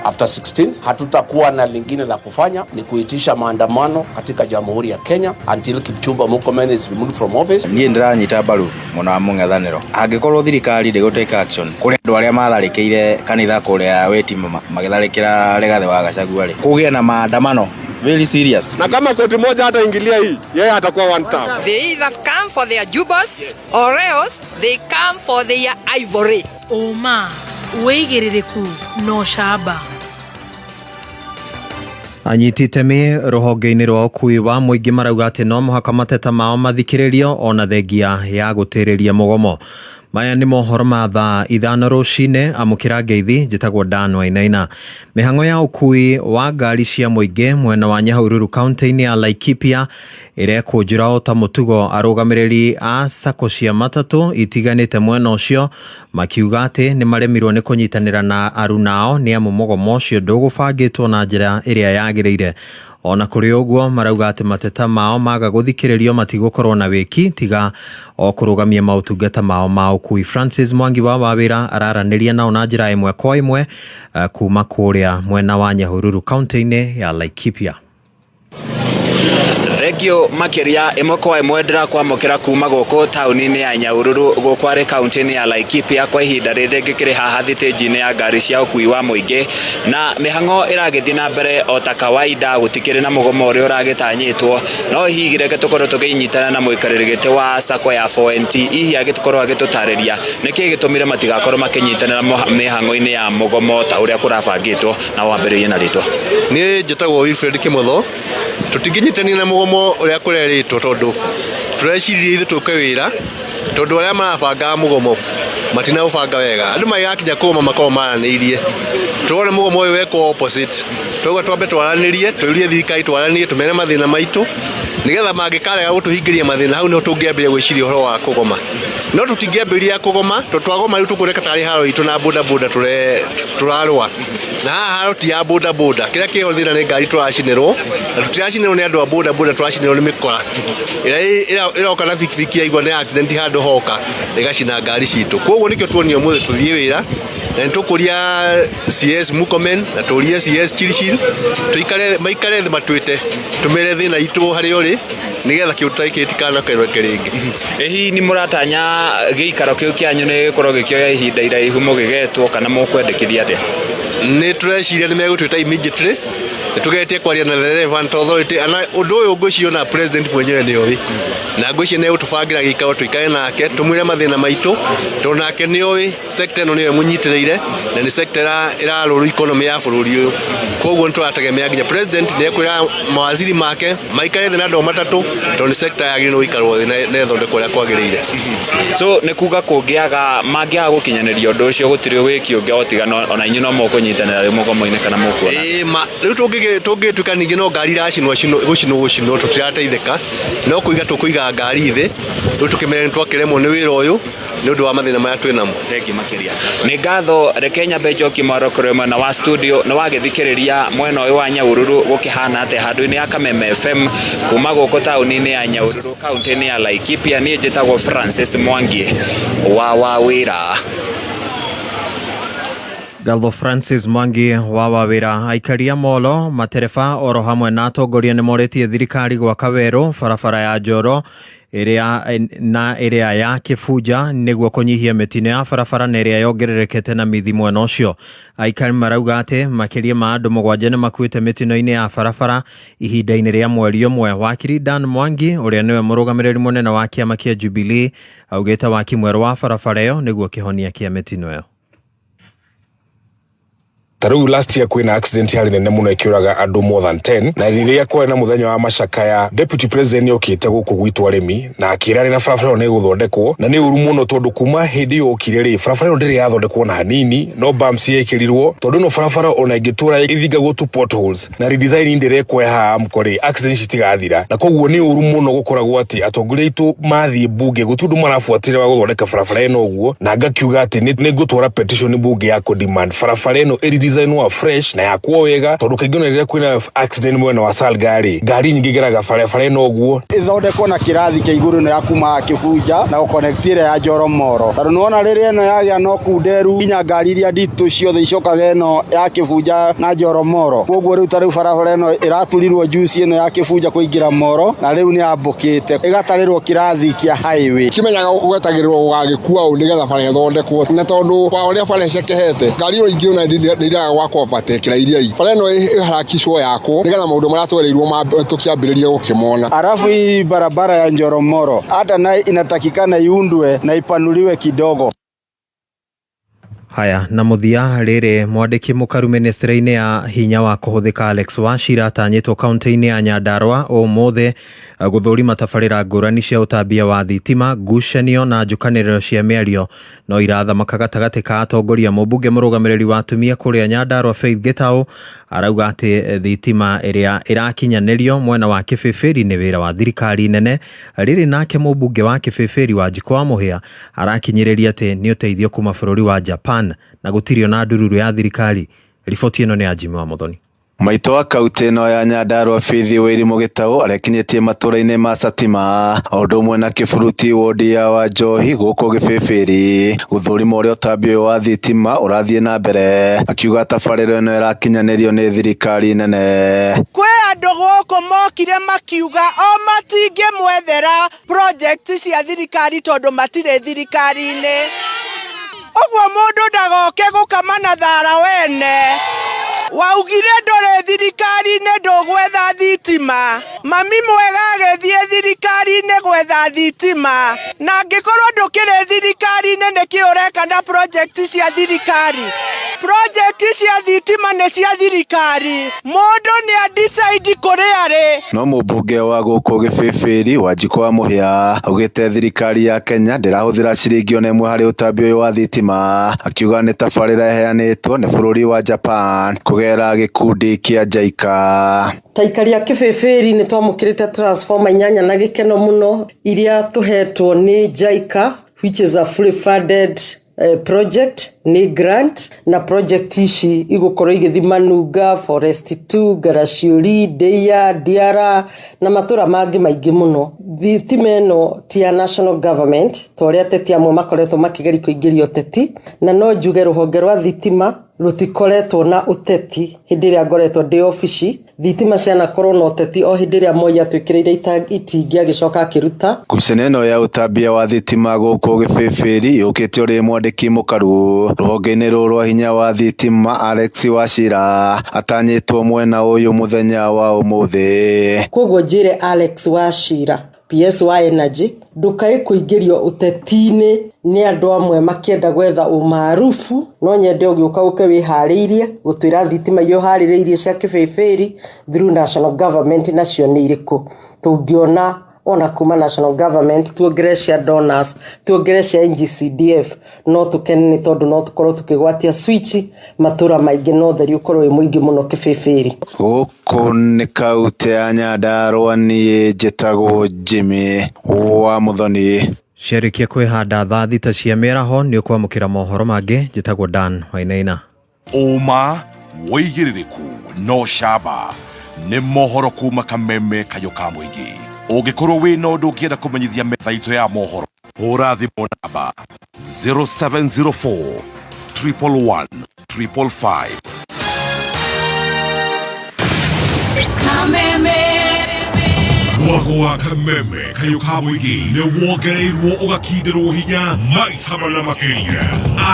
After 16 hatutakuwa na lingine la kufanya, ni kuitisha maandamano katika Jamhuri ya Kenya until Kipchumba Murkomen is removed from office. Niĩ ndĩranyita mbaru mwena wa mũng'ethanĩro angĩkorwo thirikari ndĩgũ take action kũrĩ andũ arĩa matharĩkĩire kanitha kũrĩa Wetima magĩtharĩkĩra Rigathĩ wa Gachagua rĩ kũgĩe na maandamano very serious. Na kama koti moja hataingilia hii, yeye atakuwa one term. They either come for their jubas or else they come for their ivory. Ũma, wĩigĩrĩrĩku na ũcamba. Anyiti itemi rũhonge-inĩ rwa ũkui wa mũingĩ marauga atĩ no mũhaka mateta mao mathikĩrĩrio ona thengia ya gũtĩrĩria mũgomo. Maya nĩ mohoro ma thaa 5 rũcinĩ. Amũkĩra ngeithi, njĩtagwo Dan Wainaina. Mĩhang'o ya ũkui wa ngari cia mũingĩ mwena wa Nyahururu kaunti-inĩ ya Laikipia ĩrekũnjĩra o ta mũtugo arũgamĩrĩri a sacco cia matatũ itiganĩte mwena ũcio makiuga atĩ nĩ maremirwo nĩ kũnyitanĩra na arunao nĩ amu mũgomo ũcio ndũgũbangĩtwo na njĩra ĩrĩa yagĩrĩire. Ona kũrĩ ũguo marauga atĩ mateta mao maga gũthikĩrĩrio matigũkorwo na wĩki tiga o kũrũgamia maũtungata mao ma ũkui. Francis Mwangi wa Wawĩra araranĩria nao na njĩra ĩmwe kwa ĩmwe kuma kũrĩa mwena wa Nyahururu kaunti-inĩ ya Laikipia. Thengio makiria ĩmwe kwa ĩmwe ndĩrakwamũkĩra kuma gũkũ taũni-inĩ ya Nyahururu gũkũ arĩ kaunti-inĩ ya Laikipia kwa ihinda rĩrĩ ngĩkĩrĩ haha thitĩnji-inĩ ya ngari cia ũkui wa mũingĩ na mĩhang'o ĩragĩthiĩ na mbere o ta kawaida gũtikĩrĩ na mũgomo ũrĩa ũragĩtanyĩtwo no hihi reke tũkorwo tũkĩnyitana na mũikarĩri gĩtĩ wa sacco ya 4NT hihi agĩkorwo agĩtũtarĩria nĩkĩĩ gĩtũmire matigakorwo makĩnyitanĩra mĩhang'o-inĩ ya mũgomo ta ũrĩa kũrabangĩtwo na wambĩrĩrie na rĩtwa. Niĩ njĩtagwo Wilfred Kimotho. Tũtingĩnyitanĩra na mũgomo ũrĩa kũrerĩtwo tondũ tũreciria ithuĩ tũke wĩra tondũ arĩa marabangaga mũgomo matinaũbanga wega. Andũ magĩgakinya kũgoma makoragwo maranĩirie. Tũrona mũgomo ũyũ wekwo opposite. Twauga twambe twaranĩrie, tũrie thirikari twaranĩrie, tũmere mathĩna maitũ nĩgetha mangĩkarega gũtũhingĩria mathĩna hau nĩho tũngĩambĩrĩria gwĩciria ũhoro wa kũgoma. No tũtingĩambĩrĩria kũgoma tondũ twagoma rĩu tũkuoneka tarĩ haro itũ na bodaboda tũrarũa. Na haha haro ti ya bodaboda, kĩrĩa kĩho thĩna nĩ ngari tũracinĩrwo, na tũtiracinĩrwo nĩ andũ a bodaboda, tũracinĩrwo nĩ mĩkora ĩrĩa ĩroka na bikibiki yaigua nĩ accident handũ hoka ĩgacina ngari citũ. Koguo nĩkĩo tuonire ũmũthĩ tũthiĩ wĩra Na nĩ tũkũria CS Murkomen na tũrie CS Chirchir tũikare maikare thĩ matwĩte tũmere thĩna itũ harĩa ũrĩ nĩgetha kĩũndũ ta gĩkĩ gĩtikanakereke rĩngĩ. Ĩ hihi nĩ mũratanya gĩikaro kĩu kĩanyu nĩ gĩgũkorwo gĩkĩoya ihinda iraihu mũgĩgetwo kana mũkwendekithia atĩa? Nĩ tũreciria nĩ megũtwĩta immediately, nĩ tũgeretie kwaria na the relevant authority ana ũndũ ũyũ ngwĩciria ona president mwenyewe nĩ oĩ, na ngwĩciria nĩ egũtũbangĩra gĩikaro tũikare nake tũmwĩre mathĩna maitũ, tondũ nake nĩ oĩ sector ĩno nĩyo ĩmũnyitĩrĩire na nĩ sector ĩrarũrũ economy ya bũrũri ũyũ. Koguo nĩ tũrategemea nginya president nĩ ekwĩra mawaziri make maikare thĩ na andũ matatũ, tondũ nĩ sector yagĩrĩirwo gũikarwo thĩ na ĩthondekwo ũrĩa kwagĩrĩire. So nĩ kuga kũngĩaga mangĩaga gũkinyanĩria ũndũ ũcio gũtirĩ wĩki ũngĩ o tiga ona inyuĩ no mũkũnyitanĩra rĩu mũgomo-inĩ kana mũkuona? Ĩĩ ma rĩu tũngĩtuĩka ningĩ no ngari iracinwo gũcinwo gũcinwo tũtirateithĩka, no kũiga tũkũiga ngari thĩ rĩu tũkĩmere nĩ twakĩremwo nĩ wĩra ũyũ nĩ ũndũ wa mathĩna marĩa twĩ namo. Thengiũ makĩria. Nĩ ngatho, reke nyambe njokie mwaro kũrĩ mwena wa studio. Nĩ wagĩthikĩrĩria mwena ũyũ wa Nyahururu gũkĩhana atĩa handũ-inĩ ya Kameme FM kuma gũkũ taũni-inĩ ya Nyahururu kaunti-inĩ ya Laikipia. Niĩ njĩtagwo Francis Mwangi wa Wawĩra. Ngatho Francis Mwangi wa Wawĩra. Aikari a Molo, matereba oro hamwe na atongoria nĩ morĩtie thirikari gwaka werũ barabara ya Njoro ĩrĩa na ĩrĩa ya Kĩbunja nĩguo kũnyihia mĩtino ya barabara na ĩrĩa yongererekete na mithi mwena ũcio. Aikari marauga atĩ makĩria ma andũ 7 nĩ makuĩte mĩtino-inĩ ya barabara ihinda-inĩ rĩa mweri ũmwe. Wakiri Dan Mwangi ũrĩa nĩwe mũrũgamĩrĩri mũnene wa kĩama kĩa Jubilee augĩte waki mwerũ wa barabara ĩyo nĩguo kĩhonia kĩa mĩtino ĩyo. Ta rĩu last year kwĩna accident yarĩ nene mũno ĩkĩũraga andũ more than 10, na rĩrĩa kwarĩ na mũthenya wa macakaya deputy president nĩokĩte gũkũ gwitũ arĩmi na akĩra na barabara ĩyo nĩĩgũthondekwo, na nĩ ũru mũno tondũ kuma hĩndĩ ĩyo okire rĩ barabara ĩyo ndĩrĩ yathondekwo na hanini, no bumps yekĩrirwo tondũ ĩno barabara ona ĩngĩtũra ĩthingagwo tu potholes na redesign ndĩrekwo ya haha Amco rĩ accident citigathira, na koguo nĩ ũru mũno gũkoragwo atĩ atongoria aitũ mathiĩ mbunge gũtirĩ ũndũ marabuatĩrĩra wa gũthondeka barabara ĩno ũguo, na ngakiuga atĩ nĩ ngũtwara petition mbunge ya kũ demand barabara ĩno ĩri design wa fresh na yakwo wega, tondũ kaingĩ ona rĩrĩa kwĩna accident mwena wa Salga rĩ ngari nyingĩ igeraga barabara ĩno ũguo. Ĩthondekwo na kĩrathi kĩa igũrũ ĩno ya kuma Kĩbunja na gũconnect ĩrĩa ya Njoro Moro, tondũ nĩwona rĩrĩa ĩno yagĩa no kunderu nginya ngari iria nditũ ciothe icokaga ĩno ya Kĩbunja na Njoro Moro. Koguo rĩu ta rĩu barabara ĩno ĩraturirwo juice ĩno ya Kĩbunja kũingĩra Moro na rĩu nĩ yambũkĩte ĩgatarĩrwo kĩrathi kĩa highway. Kimenyaga gwetagĩrĩrwo gũgagĩkua ũũ nĩgetha bara ĩthondekwo, na tondũ wa ũrĩa bara ĩcekehete ngari ĩyo ingĩ ona nĩ iraga gwa kũovertake iria ii. Bara ĩno ĩharakicwo yakwo nĩgetha maũndũ marĩa twereirwo tũkĩambĩrĩrie gũkĩmona. Alafu hii barabara ya Njoro Moro hata nayo inatakikana iundwe na ipanuliwe kidogo. Haya, na mũthia rĩrĩ mwandĩki mũkaru ministry-inĩ ya hinya wa kũhũthĩka Alex Wachira atanyĩtwo kaunti-inĩ ya Nyandarua ũmũthĩ gũthũrima tabarĩra ngũrani cia ũtambia wa thitima, ngucanio na njũkanĩrĩro cia mĩario no irathamaka gatagatĩ ka atongoria. Mũmbunge mũrũgamĩrĩri wa atumia kũrĩa Nyandarua Faith Gitau arauga atĩ thitima ĩrĩa ĩrakinyanĩrio mwena wa Kĩbĩbĩri nĩ wĩra wa thirikari nene. Rĩrĩ nake mũmbunge wa Kĩbĩbĩri Wanjikũ wa Mũhĩa arakinyĩrĩria atĩ nĩ ũteithio kuma bũrũri wa Japan na gũtirĩ ona ndururu ya thirikari. Riboti ĩno nĩ ya Jimmy wa Muthoni. Maitũ wa kaunti ĩno ya Nyandarua Faith Wairimu Gitau arĩa akinyĩtie matũra-inĩ ma Satima o ũndũ ũmwe na Kĩburuti wodi ya Wanjohi gũkũ Gĩbĩbĩri gũthũrima ũrĩa ũtambi ũyũ wa thitima ũrathiĩ na mbere, akiuga tabarĩra ĩno ĩrakinyanĩrio nĩ thirikari nene. Kwĩ andũ gũkũ mokire makiuga o matingĩmwethera project cia thirikari tondũ matirĩ thirikari-inĩ. Ũguo mũndũ ndagoke gũkama na thara wene. Waugire ndũrĩ thirikari-inĩ ndũgwetha thitima. Mami mwega agĩthiĩ thirikari-inĩ gwetha thitima. Na angĩkorwo ndũkĩrĩ thirikari-inĩ nĩkĩ ũreka na project cia thirikari? Project cia thitima nĩ cia thirikari. Mũndũ nĩ a decide kũrĩa arĩ. No mũmbunge wa gũkũ Gĩbĩbĩri Wanjikũ wa Mũhĩa augĩte thirikari ya Kenya ndĩrahũthĩra ciringi ona ĩmwe harĩ ũtambi ũyũ wa thitima, akiuga nĩ tabarĩra ĩheanĩtwo nĩ bũrũri wa Japan kũgerera gĩkundi kĩa JICA. Ta aikari a Kĩbĩbĩri nĩ twamũkĩrĩte transformer 8 na gĩkeno mũno iria tũhetwo nĩ JICA, which is a fully funded Project nĩ grant na project ici igũkorwo igĩthiĩ Manunga, Forest 2, Ngaracĩũri, Ndeia, Ndiara na matũra mangĩ maingĩ mũno. Thitima ĩno ti ya national government ta ũrĩa ateti amwe makoretwo makĩgeria kũingĩria ũteti, na no njuge rũhonge rwa thitima rũtikoretwo na ũteti hĩndĩ ĩrĩa ngoretwo ndĩ obici. Thitima cianakorwo na ũteti o hĩndĩ ĩrĩa Moi atwĩkĩrĩire itingĩ agĩcoka akĩruta. Ngucanio ĩno ya ũtambia wa thitima gũkũ Gĩbĩbĩri yũkĩte ũrĩ mwandĩki mũkaru rũhonge-inĩ rũrũ rwa hinya wa thitima Alex Wachira atanyĩtwo mwena ũyũ mũthenya wa ũmũthĩ. Koguo njĩre Alex Wachira, PS wa Energy, ndũkae kũingĩrio ũteti-inĩ nĩ andũ amwe makĩenda gwetha ũmaarufu. No nyende ũgĩũka ũke wĩharĩirie gũtwĩra thitima iria ũharĩrĩirie cia Kĩbĩbĩri through national government nacio nĩ irĩkũ. Tũngĩona ona kuma national government tuongerere cia donors, tuongerere cia NGCDF, no tũkene nĩ tondũ no tũkorwo tũkĩgwatia switch matũra maingĩ no ũtheri ũkorwo wĩ mũingĩ mũno Kĩbĩbĩri. Gũkũ nĩ kaũntĩ ya Nyandarua, niĩ njĩtagwo Jimmy wa Muthoni. Ciarĩkia kwĩhanda thaa 6 cia mĩaraho nĩ ũkwamũkĩra mohoro mangĩ. Njĩtagwo Dan Wainaina. Ũma wĩigĩrĩrĩku no camba nĩ mohoro kuma Kameme kayũ ka mũingĩ. Ũngĩkorwo wĩna ũndũ ũngĩenda kũmenyithia metha itũ ya mohoro, hũra thimũ namba 0704 111 555. Kameme. Mwago wa Kameme kayũ ka mũingĩ nĩ wongereirwo ũgakindĩrwo hinya maita mana makĩria.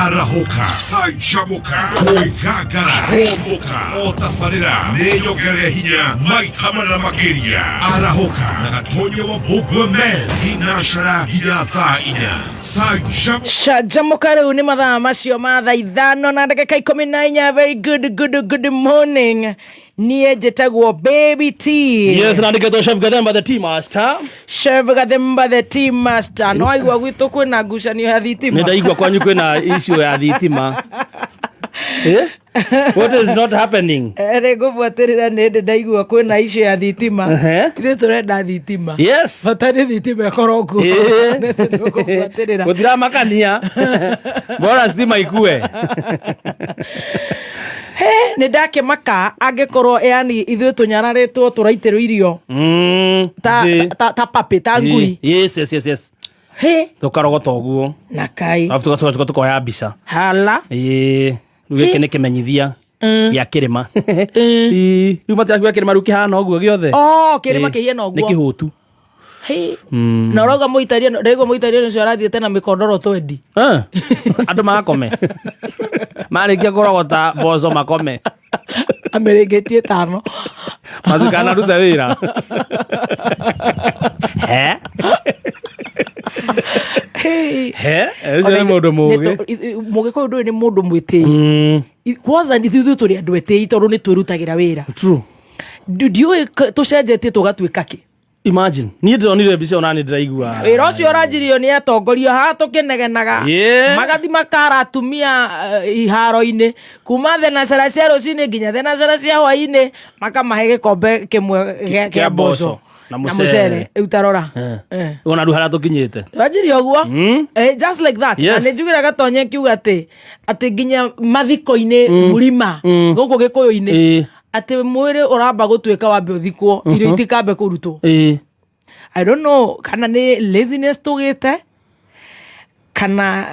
Arahũka, canjamũka, kwĩgangara, hũmũka, o tabarĩra nĩ nyongerere hinya maita mana makĩria. Arahũka na Gatonya wa Mbũngwe men thinacara nginya thaa 4. Canjamũka. Canjamũka. Rĩu nĩ mathaa macio ma thaa 5:14. Very good, good, good morning. Niĩ njĩtagwo Baby T. Yes, na ndiketwo Chef Gathemba the tea master. Chef Gathemba the tea master. No aigua gwitũ kwĩna ngucanio ya thitima. Nĩ ndaigua kwanyu kwĩna issue ya thitima. Eh? What is not happening? Rĩ ngũbuatĩrĩra nĩ ndĩ ndaigua kwĩna issue ya thitima. Ithuĩ tũrenda thitima. Yes. Bata nĩ thitima ĩkorwo kuo. Nĩ tũkũbuatĩrĩra. Gũtiramakania. Bora stima ikue. He, nĩ ndakĩmaka angĩkorwo yani ithuĩ tũnyararĩtwo tũraitĩrwo irio ta, ta puppy, ta ngui. Yes. He. Tũkarogota ũguo. Na kai. Alafu tugacoka tukoya mbica. Hala. Ĩĩ. Rĩu gĩkĩ nĩ kĩmenyithia gĩa kĩrĩma. Ĩĩ. Rĩu matirakiuga kĩrĩma rĩu kĩhana ũguo gĩothe. Oh, kĩrĩma kĩhiana ũguo. Nĩ kĩhũtu. He. Na ũrauga mũitariano, ndaigua mũitariano ũcio arathiĩte na mĩkondoro 20. Andũ makome. Marĩkia kũrogota mboco makome. Amĩrĩngĩtie 5. Matikanarute wĩra. He? He? Ũcio nĩ mũndũ mũgĩ. Mũgĩkũyũ ndũĩ nĩ mũndũ mwĩtĩi. Kwanza ithuĩ tũrĩ andũ etĩi tondũ nĩ twĩrutagĩra wĩra. True. Ndiũĩ tũcenjetie tũgatuĩka kĩ. Imagine. Niĩ ndĩronire mbica ĩyo na nĩ ndĩraigua. Wĩra ũcio ũranjirio nĩ atongoria haha tũkĩnegenaga. Magathi makara atumia iharo-inĩ kuma thenacera cia rũcinĩ nginya thenacera cia hwaĩ-inĩ, makamahe gĩkombe kĩmwe kĩa mboco na na mũcere. mũcere. Rĩu tarora. Ona rĩu harĩa tũkinyĩte. Twanjirie ũguo. Just like that. Yes. Na nĩ njugire Gatonye nkiuga atĩ nginya mathiko-inĩ mũrima gũkũ Gĩkũyũ-inĩ atĩ mwĩrĩ ũramba gũtuĩka wambe ũthikwo, irio itikambe kũrutwo. I don't know kana nĩ laziness tũgĩte kana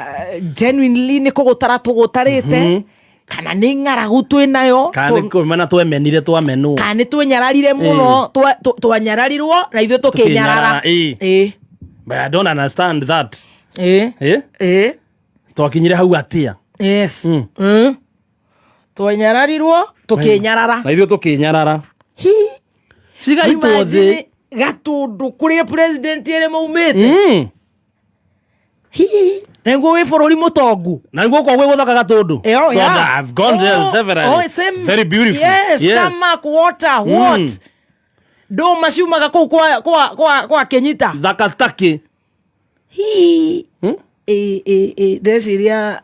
genuinely nĩ kũgũtara tũgũtarĩte, kana nĩ ng'aragu twĩnayo, Kana nĩ kũmena twemenire twamenwo. Kana nĩ twenyararire mũno, twanyararirwo na ithuĩ tũkĩnyarara. Ĩĩ. But I don't understand that. Twakinyire hau atia? Yes. Twanyararirwo tũkĩnyarara. Na ithuĩ tũkĩnyarara. Cigaitwo thĩ. Gatũndũ kũrĩa president ĩrĩ maumĩte. Hihi nĩguo wĩ bũrũri mũtongu. Na nĩguo kwa gwĩ gũthaka Gatũndũ. Oh, yeah. I've gone there severally. Oh, same. Very beautiful. Yes, Yes. Tamak water, what? Ndũma ciumaga kũu kwa Kĩnyita. Thakataki. Hihi. Ĩ ndeciria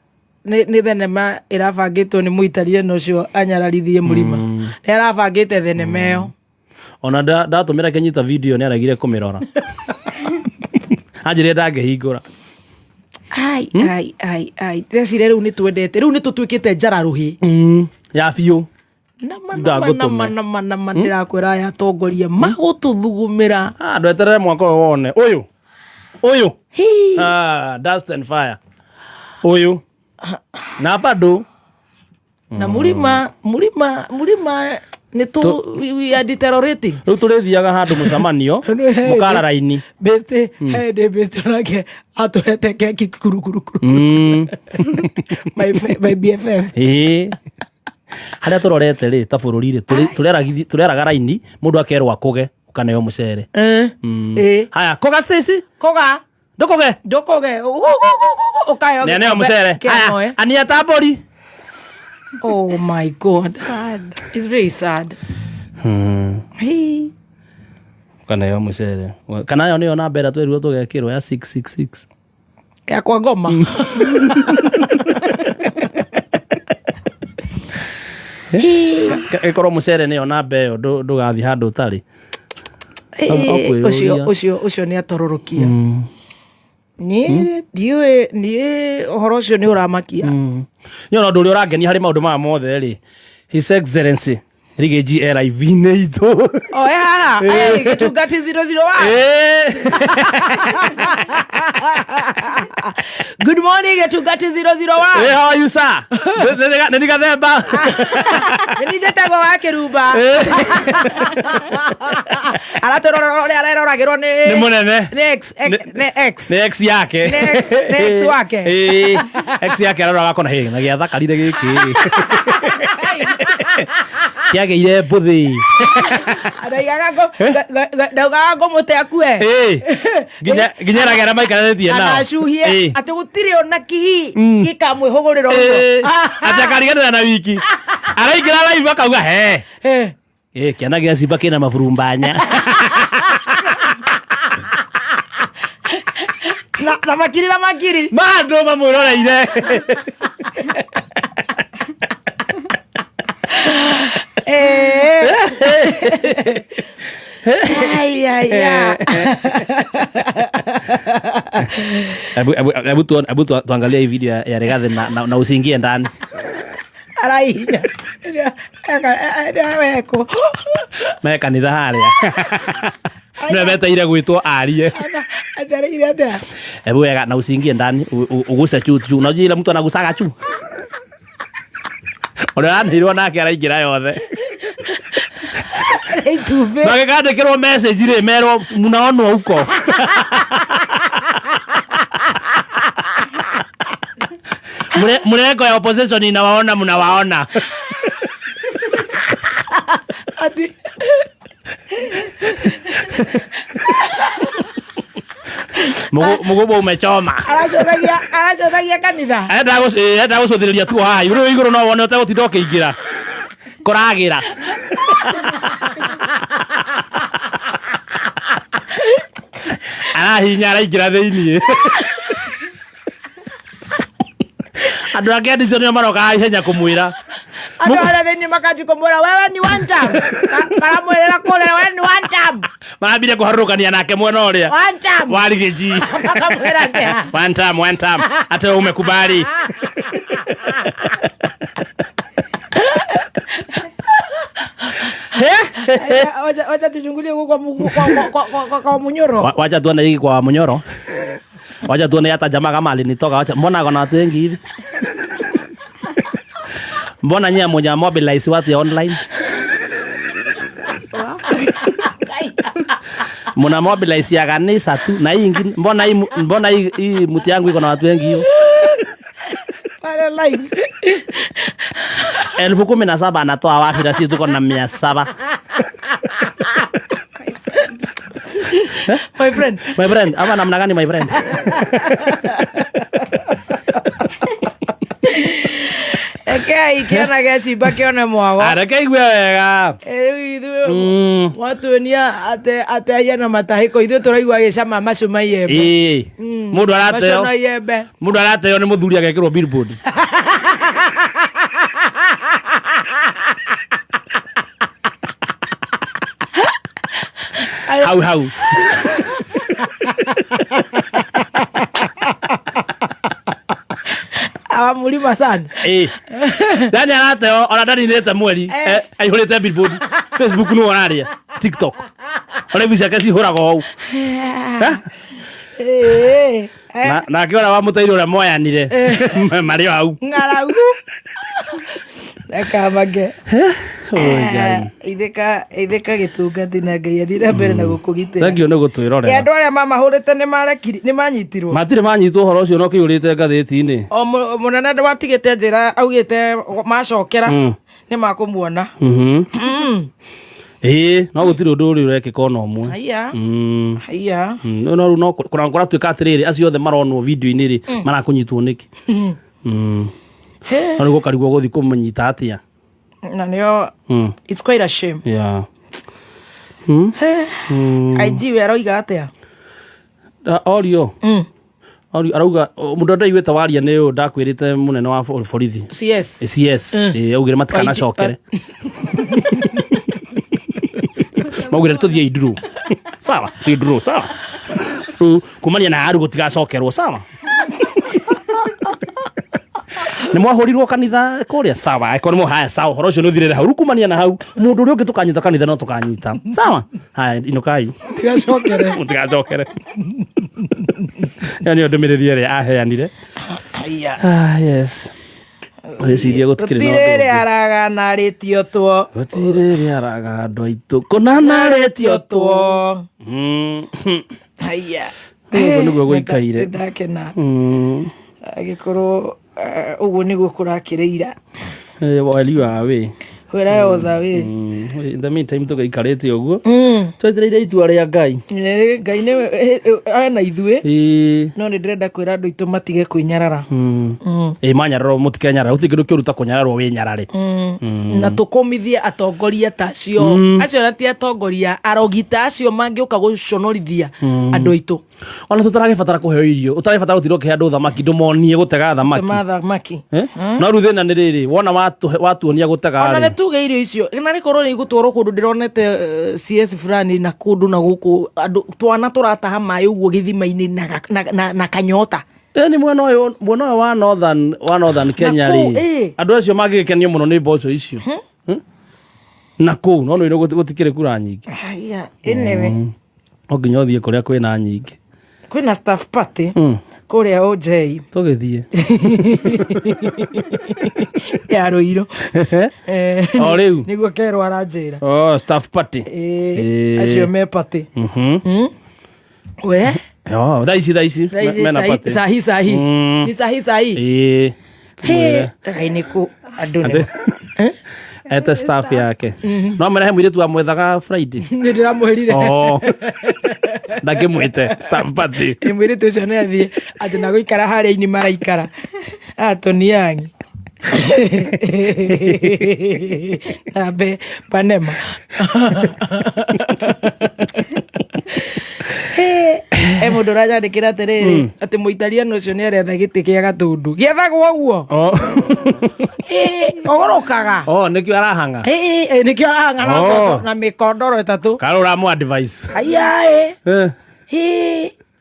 nĩ thenema ĩrabangĩtwo nĩ mũitariano ũcio anyararithie mũrima. Nĩ arabangĩte thenema ĩyo. Ona ndatũmĩra Kĩnyita video nĩ aregire kũmĩrora. Anjĩrire ndangĩhingũra. Ai, ai, ai, ai. Ndĩreciria rĩu nĩ twendete, rĩu nĩ tũtuĩkĩte njararuhĩ. Ya biũ. Nama, nama, Ndagũtũme. nama, nama, nama, ndĩrakwĩra aya atongoria magũtũthugumĩra. Ah, ndweterere mwaka ũyũ wone ũyũ ũyũ. Ah, dust and fire ũyũ na bado Na mũrima, mũrima, mũrima nĩ tũ, we are deteriorating. Rĩu tũrĩthiaga handũ mũcemanio mũkara raini. Beste, he ndĩ beste onake atũhete keki kurukurukuru. My BFF. Ĩĩ, harĩa tũrorete rĩ ta bũrũri rĩ tũrĩaraga raini, mũndũ akerwo akũge ũkaneo mũcere. Haya, kũga Stacy. Kũga. Ndũkũge. Ndũkũge. Ũkaheo Nĩaneo gĩkombe mũcere. kĩa Haya, moe. ania ta mbũri. Oh my God. Sad. It's very sad. Hii. Ũkaneo mũcere kana yo nĩyo namba ĩrĩa twerirwo tũgekĩrwo ya 666. Ya kwa ngoma. Ĩkorwo mũcere nĩyo namba ĩyo, ndũgathiĩ handũ ũtarĩ. Ũcio ũcio ũcio nĩ atororokia. Niĩ ndiũĩ, niĩ ũhoro ũcio nĩ ũramakia. Nĩ ona ũndũ ũrĩa ũrangenia harĩ maũndũ maya mothe rĩ, His Excellency Riggy LIV-inĩ itũ. O e haha, eh, gĩtungati 001. Good morning, gĩtungati 001. Hey, how are you, sir? Nĩ ndigathemba. Nĩ njĩtagwo wa kĩrumba. Aratũrora ũrĩa areroragĩrwo nĩ Nĩ mũnene. Nĩ ex, nĩ ex. Nĩ ex yake. Nĩ ex, nĩ ex wake. Ĩĩ, ex yake arora gakona hĩ na gĩathakarire gĩkĩ. Kĩagĩire mbũthĩ. Ndaugaga ngũmũte akue. Ĩĩ. Nginya eragera maikaranĩtie nao. Kana acuhie Ĩĩ. atĩ gũtirĩ ona kihi gĩkamwĩhũgũrĩra Ĩĩ. ũguo. Atĩ akariganĩra na wiki. Araingĩra live akauga he. Ĩĩ, kĩana gĩa Simba kĩna maburumbanya. Na makiri na makiri. Ma andũ mamwĩroreire. Ai, ai, ai. Hebu tuangalie hii video ya Rigathi na usiingie ndani. Araihinya. Weko. Me kanitha harĩa. Nĩwe meteire gwĩtwo arie. Atereire atĩa? Hebu wega na usiingie ndani, uguse chu chu. Unajua ile mtu anagusaga chu. Ũrĩa ũranĩirwo nake araingĩra yothe. Itumbĩ. Magĩkandĩkĩrwo message rĩ merwo mnaonwo huko. Mrengo ya opposition inawaona, mnawaona. Ati. Mũgũbũ umechoma. Aracũthagia kanitha. Enda gũcũthĩrĩria tu haha igũrũ igũrũ no wone ũtegũtinda ũkĩingĩra. Kũragĩra. Arahinya araingĩra thĩiniĩ. Andũ ake andĩtio nĩo marokaga ihenya kũmwĩra. Andũ arĩa thĩiniĩ makanji kũmwĩra wewe ni one term. Maramwĩrĩra kũrĩa wewe ni one term. Marambire kũharũrũkania nake mwena ũrĩa. One term. Wa Riggy. Makamwĩra atĩa? One term, one term. Ate wewe umekubali. Wacha tuchungulie huko kwa Munyoro. Wacha tuone hiki kwa Munyoro. Wacha tuone hata jamaa kama alinitoka. Wacha mbona kuna watu wengi hivi? Mbona nyie mwenye mobilize watu ya online? Muna mobilize ya kanisa tu na hii ingine. Mbona hii mti yangu iko na watu wengi hiyo? Pale live. 17,000 anatoa wapi na sisi tuko na 700? My friend. My friend, ama namna gani my friend? Eke ikiona gĩa cimba kĩone mwago. Areke igue wega. Rĩu ithuĩ watuonia atĩ aya na matahĩko ithuĩ tũraigua gĩcama macio ma iembe. Ĩĩ. Mũndũ arateo. Macio na iembe. Mũndũ arateo nĩ mũthuri agekĩrwo billboard. Hau hau. Wa mũrima sana. Ĩ. Dani arateo ona ndaninĩte mweri aihũrĩte billboard Facebook nĩwe ũrarĩa TikTok ona ciake cihũraga ũũ. Eh, eh. Nake ũrĩa wamũteire ũrĩa moyanire marĩ o hau. Ng'aragu akamake. Oi, Ngai. Ithĩka gĩtungati na Ngai athiĩ na mbere na gũkũgitĩra. Thank you nĩ gũtwĩrorera. Andũ arĩa mamahũrĩte nĩ manyitirwo. Matirĩ manyitwo, ũhoro ũcio no kĩihũrĩte ngathĩti-inĩ. O mũnene watigĩte njĩra augĩte macokera nĩ makũmuona. Ĩĩ, no gũtirĩ ũndũ ũrĩ ũrekĩka ona ũmwe. Haiya. Haiya. No rĩu no kũratuĩka atĩrĩrĩ, acio othe maronwo video-inĩ rĩ, marakũnyitwo nĩkĩ? No rĩu gũkarigwo gũthiĩ kũmũnyita atĩa. Na nĩo it's quite a shame. Yeah. IG we aroiga atĩa? Orio orio arauga mũndũ ndaiguĩte waria nĩ ũyũ ndakwĩrĩte mũnene wa borithi. CS. CS. Augire matikanacokere, maugire tũthiĩ induru sawa, tũthiĩ induru sawa, rĩu kumania na aru gũtigacokerwo sawa, nĩ mwahũrirwo kanitha kũrĩa sawa, angĩkorwo nĩ haya sawa, ũhoro ũcio nĩ ũthirĩre hau, rĩu kumania na hau mũndũ ũrĩa ũngĩ tũkanyita kanitha no tũkanyita sawa, haya inũkai. Tigacokere. Mũtigacokere. Ĩyo nĩyo ndũmĩrĩri ĩrĩa aheanire. Haiya. Ah, yes, wĩcirie gũtikĩrĩ na ũndũ Gũtirĩ ũngĩ. araganarĩtio two. Gũtirĩ rĩaraga andũ aitũ kũna narĩtio two. Haiya. Ũguo nĩguo gũikaire. Ndakena. Agĩkorwo ũguo nĩguo kũrakĩrĩira. Wali wa wĩ. Where I was away. In the meantime tũgĩikarĩte ũguo twetereire itua rĩa Ngai. Ngai nĩwe ena ithuĩ. Ĩĩ. No nĩ ndĩrenda kwĩra andũ aitũ matige kwĩnyarara. Ĩ, manyararwo mũtikenyarare, gũtirĩ kĩndũ kĩũru ta kũnyararwo wĩnyarare. Na tũkũmithie atongoria ta acio. Acio na ti atongoria, arogi ta acio mangĩũka gũconorithia andũ aitũ. Ona tũtaragĩbatara kũheo irio, ũtaragĩbatara gũtinda ũkĩhe andũ thamaki, ndũmonie gũtega thamaki. Tema thamaki. Eh? No rĩu thĩna nĩ rĩrĩ, wona watuonia gũtega Ona rĩ, nĩ tuge irio icio na rĩkorwo nĩ igũtwarwo kũndũ ndĩronete CS fulani na kũndũ na gũkũ andũ twana tũrataha maĩ ũguo gĩthima-inĩ na kanyota. Ĩni mwena ũyũ wa northern Kenya kũu, rĩ, ĩ. andũ acio mangĩgĩkenio mũno nĩ mboco icio. Na kũu no nĩ gũtikĩrĩ kura nyingĩ. Haiya, anyway. No nginya ũthiĩ kũrĩa kwĩna nyingĩ. Kwĩna staff party kũrĩa OJ. Tũgĩthiĩ. Ya Rũirũ. O rĩu. Nĩguo kerwo aranjĩra. Oh, staff party. Ĩ, acio me party. We. Oh, thaa ici thaa ici. Thaa ici Mena sahi- party. sahi sahi. Ni sahi sahi. Ĩĩ. He, Ngai nĩ kũ andũ nĩ Ete staff yake. No merehe mũirĩtu wamwethaga Friday. Nĩ ndĩramwĩrire. Oh. Ndangĩmwĩte staff party. Ĩ, mũirĩtu ũcio nĩ athiĩ atĩ na gũikara harĩa ini maraikara atoniangi nambe panema. E mũndũ ũranyandĩkĩra atĩrĩrĩ atĩ mũitaliano ũcio nĩ aretha gĩtĩ kĩa Gatũndũ gĩethagwo ũguo. Oh. Ũgũrũkaga. Oh, nĩkĩo arahanga. Nĩkĩo arahanga na Oh. mboco na mĩkondoro ĩtatũ. Karå ũramũ advice. Aiyaĩ. Eh.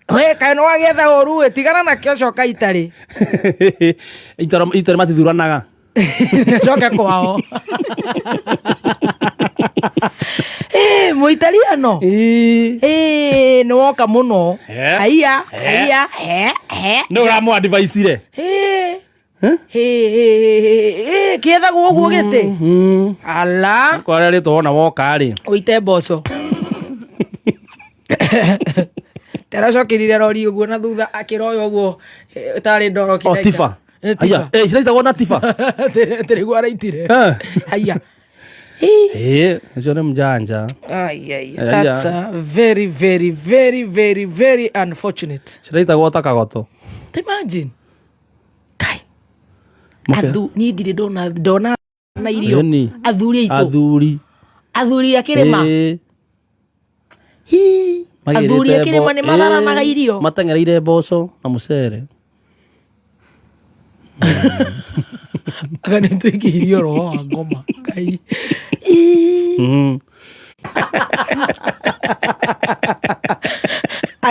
We kaĩ nĩ wagĩetha ũru ĩ, tigana nakĩo coka itarĩ. Itarĩ matithuranaga. Coke kwao. Ĩ, mũitaliano ĩ nĩ woka mũno. Haiya haiya he he. Nĩ ũramũ advice ire. Ĩ. Ĩ, ĩ, ĩ, kĩethagwo ũguo gĩtĩ ala. Kwa rĩtwa wona woka rĩ. Ũite mboco teracokirire rori ũguo na thutha akĩroya ũguo tarĩ ndoro. Oh, tiba. Haya, ciraitagwo na tiba. Tĩrĩguo araitire. Haiya. Ĩ, ũcio nĩ mjanja. Ai, ai, Haya. that's very very very very very unfortunate. Ciraitagwo ta kagoto. Imagine. Mũke- Athu niĩ ndirĩ ndona na irio. Ĩni. Athuri aitũ. Athuri. Athuri a kĩrĩma. Ĩ. Hi. Magĩrĩte Athuri a kĩrĩma nĩ matharanaga irio. Mateng'ereire mboco na mũcere. Anga nĩ twĩkĩirio roho wa ngoma. Ngai.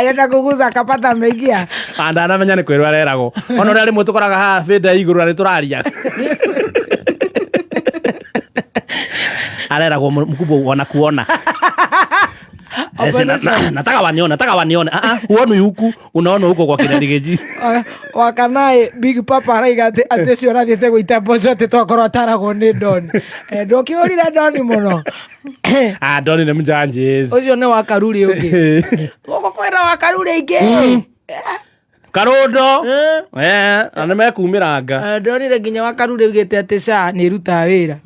Alienda kuguza akapata ameingia. Andanamenya nĩ kwĩrwo areragwo ona ũrĩa rĩmwe tũkoraga haha bĩnda igũrũ na nĩ tũraria areragwo mkubwa wanakuona. Nataka wanione, nataka wanione. Ah ah, huoni huku, unaona huko kwa kina Rigeji. Wakanae Big Papa araiga atĩ atĩ ũcio ũrathiĩte gũita mboco atĩ twakorwo ataragwo nĩ Doni. Ndũkĩhũrire Doni mũno. Ah, Doni nĩ mjanjis. Ũcio nĩ wa Karuri ũngĩ. Gũkũ kwĩna wa Karuri aingĩ. Karondo. Na nĩ mekumĩranga. Ndonire nginya wa Karuri augĩte atĩ SHA nĩ ĩrutaga wĩra.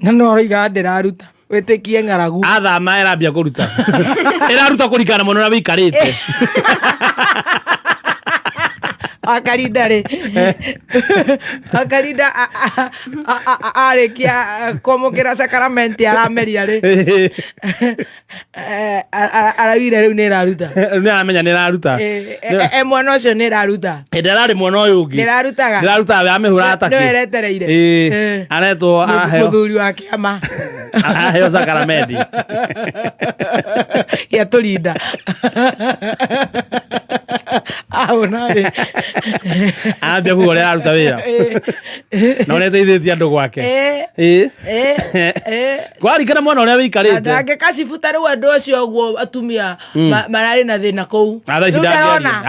Na no aroiga ndĩraruta. Wĩtĩkie ng'aragu. Athama ĩrambia kũruta. Ĩraruta kũringana mũno na wĩikarĩte. Wakarinda rĩ, Wakarinda arĩkia kwamũkĩra sacrament arameria rĩ, araugire rĩu nĩ ĩraruta. Rĩu nĩ aramenya nĩ ĩraruta. E mwena ũcio nĩ ĩraruta. Hĩndĩ ĩrarĩ mwena ũyũ ũngĩ. Ndĩrarutaga. Ndĩrarutaga we amĩhũraga takĩ. Nĩwe ĩretereire. Aretwo araheo. Mũthuri wa kĩama. Araheo sacrament. Gĩa tũrinda. Ahũna rĩ. Ambia kuga ũrĩa araruta wĩra. Na ũrĩa ateithĩtie andũ gwake. Kwarikana mwena ũrĩa wĩikarĩte. Ndangĩkacibu ta rĩu andũ acio ũguo atumia mararĩ na thĩna kũu. Thaa ici Rĩu ndangĩona. ndarona.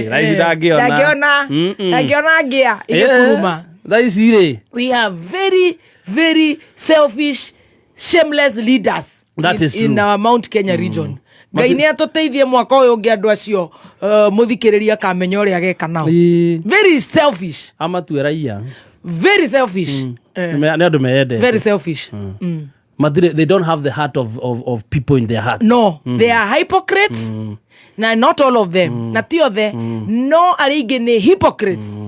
Thaa ici ndangĩona. Ndangĩona. Ndangĩona ngĩa igĩkuruma. Thaa ici rĩ. We have very, very selfish, shameless leaders That is in true. our Mount Kenya region. Ngai nĩ atũteithie mwaka ũyũ ũngĩ andũ acio mũthikĩrĩria akamenya ũrĩa ageka nao. Very selfish. Amatue raia. Very selfish. Nĩ andũ meyendete. Very selfish. Matirĩ, they don't have the heart of people in their heart. No, they are hypocrites. Na not all of them. Na ti othe. No arĩa aingĩ nĩ hypocrites.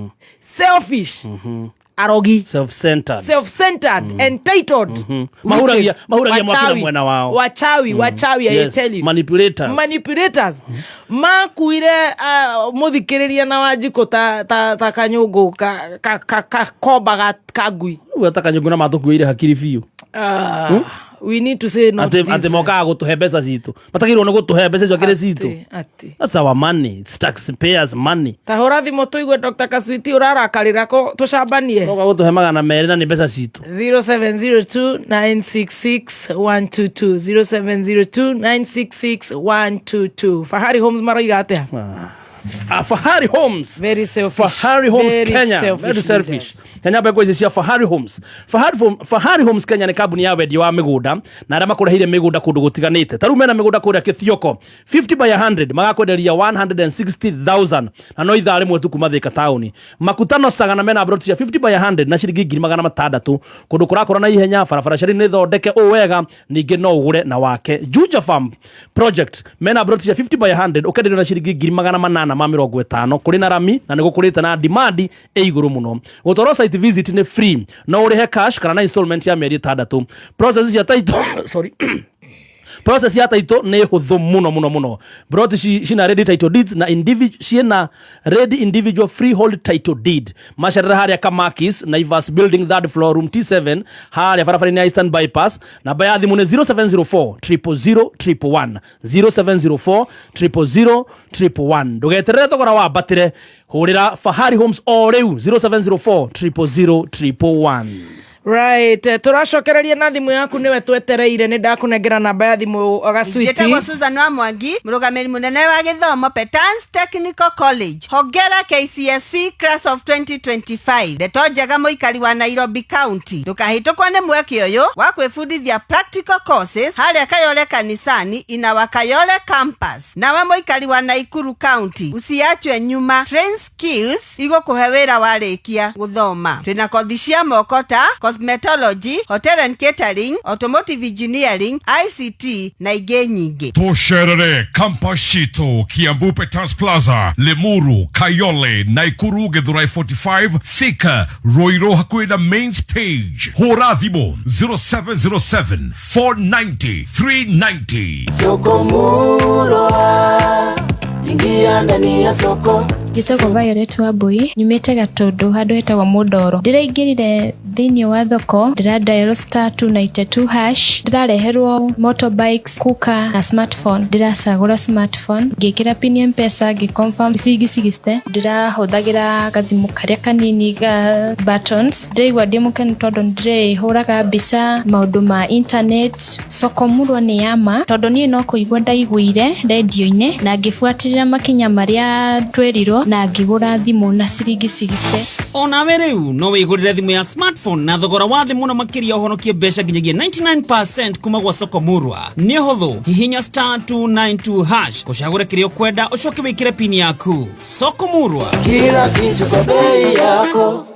Selfish. Arogi. Self-centered. Self-centered, entitled. Mahuragia Witches. mahuragia mwaki na Wachawi. mwena wao. Wachawi, wachawi, I tell you. Manipulators. Manipulators. Makuire muthikiriria na Wanjikũ ta kanyũngũ ka komba ka ngui. Ũguo ta kanyũngũ na matũkuĩire hakiri biũ. We need to say no to this. Atĩ mokaga gũtũhe mbeca citũ. Matagĩrĩirwo nĩ gũtũhe mbeca icio akĩrĩ citũ. Atĩ. That's our money. It's taxpayers money. Ta hũra thimũ tũigue Dr. Kaswiti ũrarakarĩra kũ tũcambanie. Moka gũtũhe 200 na nĩ mbeca citũ. 0702 966 122 0702 966 122. Fahari Homes maraiga atĩa? Fahari Homes. Very selfish. Fahari Homes Very Kenya. selfish Very selfish. Kenya mbegũ ici cia Fahari Homes. Fahari Homes Kenya nĩ kambuni ya wendia wa mĩgũnda na arĩa makũreheire mĩgũnda kũndũ gũtiganĩte. Ta rĩu mena mĩgũnda kũrĩa Kĩthioko 50 by 100 magakwenderia 160,000 na no ithaa rĩmwe tu kuma Thika taũni. Makutano Sagana mena broti cia 50 by 100 na ciringi 600,000 kũndũ kũrakũra na ihenya, barabara cia nĩ thondeke ũũ wega, ningĩ no ũgũre na wake. Juja Farm Project mena broti cia 50 by 100 ũkenderio na ciringi 850,000 kũrĩ na rami na nĩ gũkũrĩte na demand ĩ igũrũ mũno. Gũtwarwo site visit nĩ free, no ũrĩhe cash kana na installment ya mĩeri 6. Process cia title sorry process ya title nĩ hũthũ mũno mũno mũno. Broti cina ready title deeds na ciĩna ready individual freehold title deed. Macerere harĩa Kamakis, Naivas building third floor room T7 harĩa barabara-inĩ ya Eastern Bypass. Namba ya thimũ nĩ 0704 000 111 0704 000 111. Ndũgeterere thogora wambatĩre, hũrĩra Fahari Homes o rĩu 0704 000 111. Right, tũracokereria na thimũ yaku nĩwe twetereire nĩ ndakũnengera namba ya thimũ Gaswiti. Njĩtagwo Susan wa Mwangi, mũrũgamĩrĩri mũnene wa gĩthomo Petans Technical College. Hongera KCSE class of 2025. Ndeto njega mũikari wa Nairobi County. Ndũkahĩtũkwo nĩ mweke ũyũ wa kwĩbundithia practical courses harĩa Kayole kanisani ina wa Kayole campus. Nawe mũikari wa Nakuru County, usiachwe nyuma. Train skills igũkũhe wĩra warĩkia gũthoma. Twĩna kothi cia moko ta cosmetology, hotel and catering, automotive engineering, ICT na ingĩ nyingĩ. Tũcerere campus citũ Kiambu Petans Plaza, Limuru, Kayole, Nakuru, Githurai 45, Thika, Ruiru hakuhĩ na main stage. Hũra thimũ 0707 490 390. Soko Murwa, ingia ndani ya soko. Njĩtagwo Violet Wambui, nyumĩte Gatũndũ handũ hetagwo Mũndoro. Ndĩraingĩrire Thĩinĩ wa thoko ndĩra dial star 292 hash, ndĩrareherwo motorbikes, cooker na smartphone. Ndĩracagũra smartphone, ngĩkĩra pin ya Mpesa, ngĩ confirm ciringi 60. Ndĩrahũthagĩra gathimũ karĩa kanini ga buttons. Ndĩraigua ndĩ mũkenu tondũ nĩndĩrĩhũraga mbica maũndũ ma internet. Soko Murwa nĩ ya ma tondũ niĩ no kũigua ndaiguire rendio-inĩ na ngĩbuatĩrĩra makinya marĩa twerirwo na ngĩgũra thimũ na ciringi 60. Onawe rĩu no wĩgũrĩre thimũ ya smartphone na thogora wa thĩ mũno makĩria ũhonokie mbeca nginyagia 99% kuma gwa Soko Murwa. Nĩ ũhũthũ, hihinya star 292 hash ũcagũre kĩrĩa ũkwenda ũcoke wĩkĩre pin yaku. Soko Murwa. Kila kitu kwa bei yako.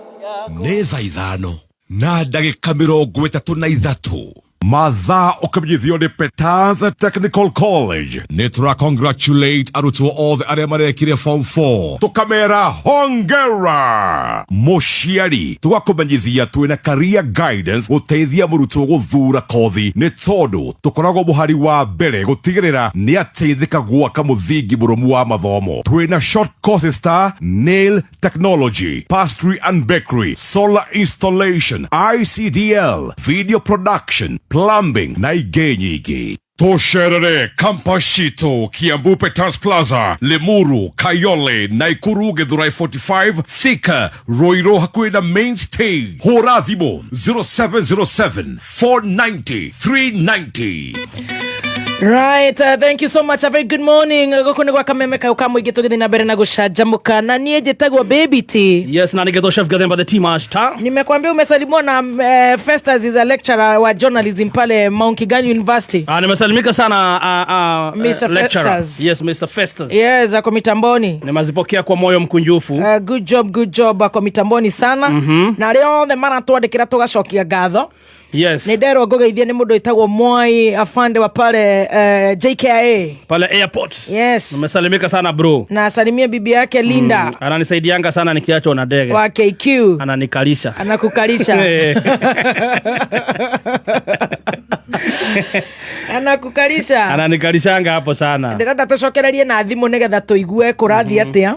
Nĩ thaa 5 na ndagĩka 33 mathaa ũkĩmenyithio nĩ Petans Technical College. Nĩ tũra congratulate arutwo othe arĩa marekire form 4, tũkamera hongera. Mũciari, tũgakũmenyithia twĩna career guidance gũteithia mũrutwo gũthura kothi, nĩ tondũ tũkoragwo mũhari wa mbere gũtigĩrĩra nĩ ateithĩka gwaka mũthingi mũrũmu wa mathomo. Twĩna short courses ta nail technology, pastry and bakery, solar installation, ICDL, video production, plumbing na ingĩ nyingĩ. Tũcerere campus citũ Kiambu Peters Plaza, Limuru, Kayole, Naikuru, Githurai 45, Thika, Ruiru hakuhĩ na main stage. Hũra thimũ 0707 490 390. Right, thank you so much. A very good morning. Gũkũ nĩ gwa Kameme kau ka mũingĩ tũgĩthiĩ na mbere na gũcanjamũka, na niĩ njĩtagwo Baby T. Yes, na nĩgetwo Chef Gathemba the Tea Master. Nimekwambia umesalimiwa na Festus is a lecturer wa journalism pale Mount Kigani University. Ah, nimesalimika sana Mr. Lecturer. Festus. Yes, Mr. Festus. Yes, ako mitamboni. Nimezipokea kwa moyo mkunjufu. Good job, good job, ako mitamboni sana. Na arĩa othe maratwandĩkĩra tũgacokia ngatho. Yes. Nĩ nderwo ngũgeithie nĩ mũndũ wĩtagwo Mwai afande wa pale JKIA. Pale airport. Yes. Nimesalimika sana, bro. Na asalimie bibi yake Linda. Ananisaidianga sana nikiachwa na ndege. Wa KQ. Ananikalisha. Anakukalisha. Anakukalisha. Ananikalishanga hapo sana. Ndĩrenda tũcokererie na thimũ nĩgetha tũigue kũrathiĩ atĩa.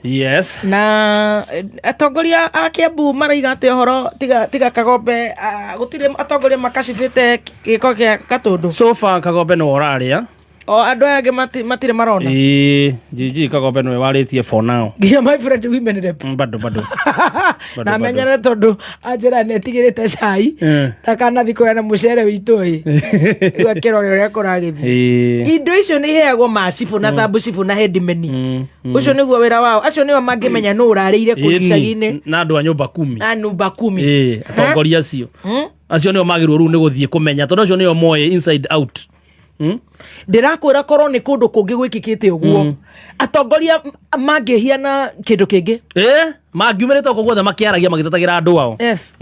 Yes. Na atongoria a Kiambu maraiga atĩa ũhoro tiga Kagombe, gũtirĩ atongoria makacibĩte gĩko gĩa Katũndũ. So far Kagombe nĩwe ũrarĩa. O andũ aya angĩ matirĩ marona. Ĩĩ, GG Kagombe nĩwe warĩtie for now. Nginya my friend women rep. Bado bado. Bado, Na bado. menyere tondũ anjĩra nĩ etigĩrĩte cai ndakanathi kũrĩa na mũcere witũ ĩ. Rĩu akĩrore ũrĩa kũragĩthiĩ. Indo icio nĩ iheagwo macibũ na sabucibũ na hedimeni. Ũcio nĩguo wĩra wao. Acio nĩo mangĩmenya nũ ũrarĩire kũu Ĩni, icagi-inĩ. Na andũ a nyũmba kumi. Na nyũmba kumi. Ĩĩ, atongoria acio. Acio nĩo magĩrĩirwo rĩu nĩ gũthiĩ kũmenya tondũ acio nĩo moĩ inside out. Ndĩrakwĩra korwo nĩ kũndũ kũngĩ gwĩkĩkĩte ũguo, atongoria mangĩhia na kĩndũ kĩngĩ. Mangiumĩrĩte gũkũ guothe makĩaragia magĩtetagĩra andũ ao. Yes.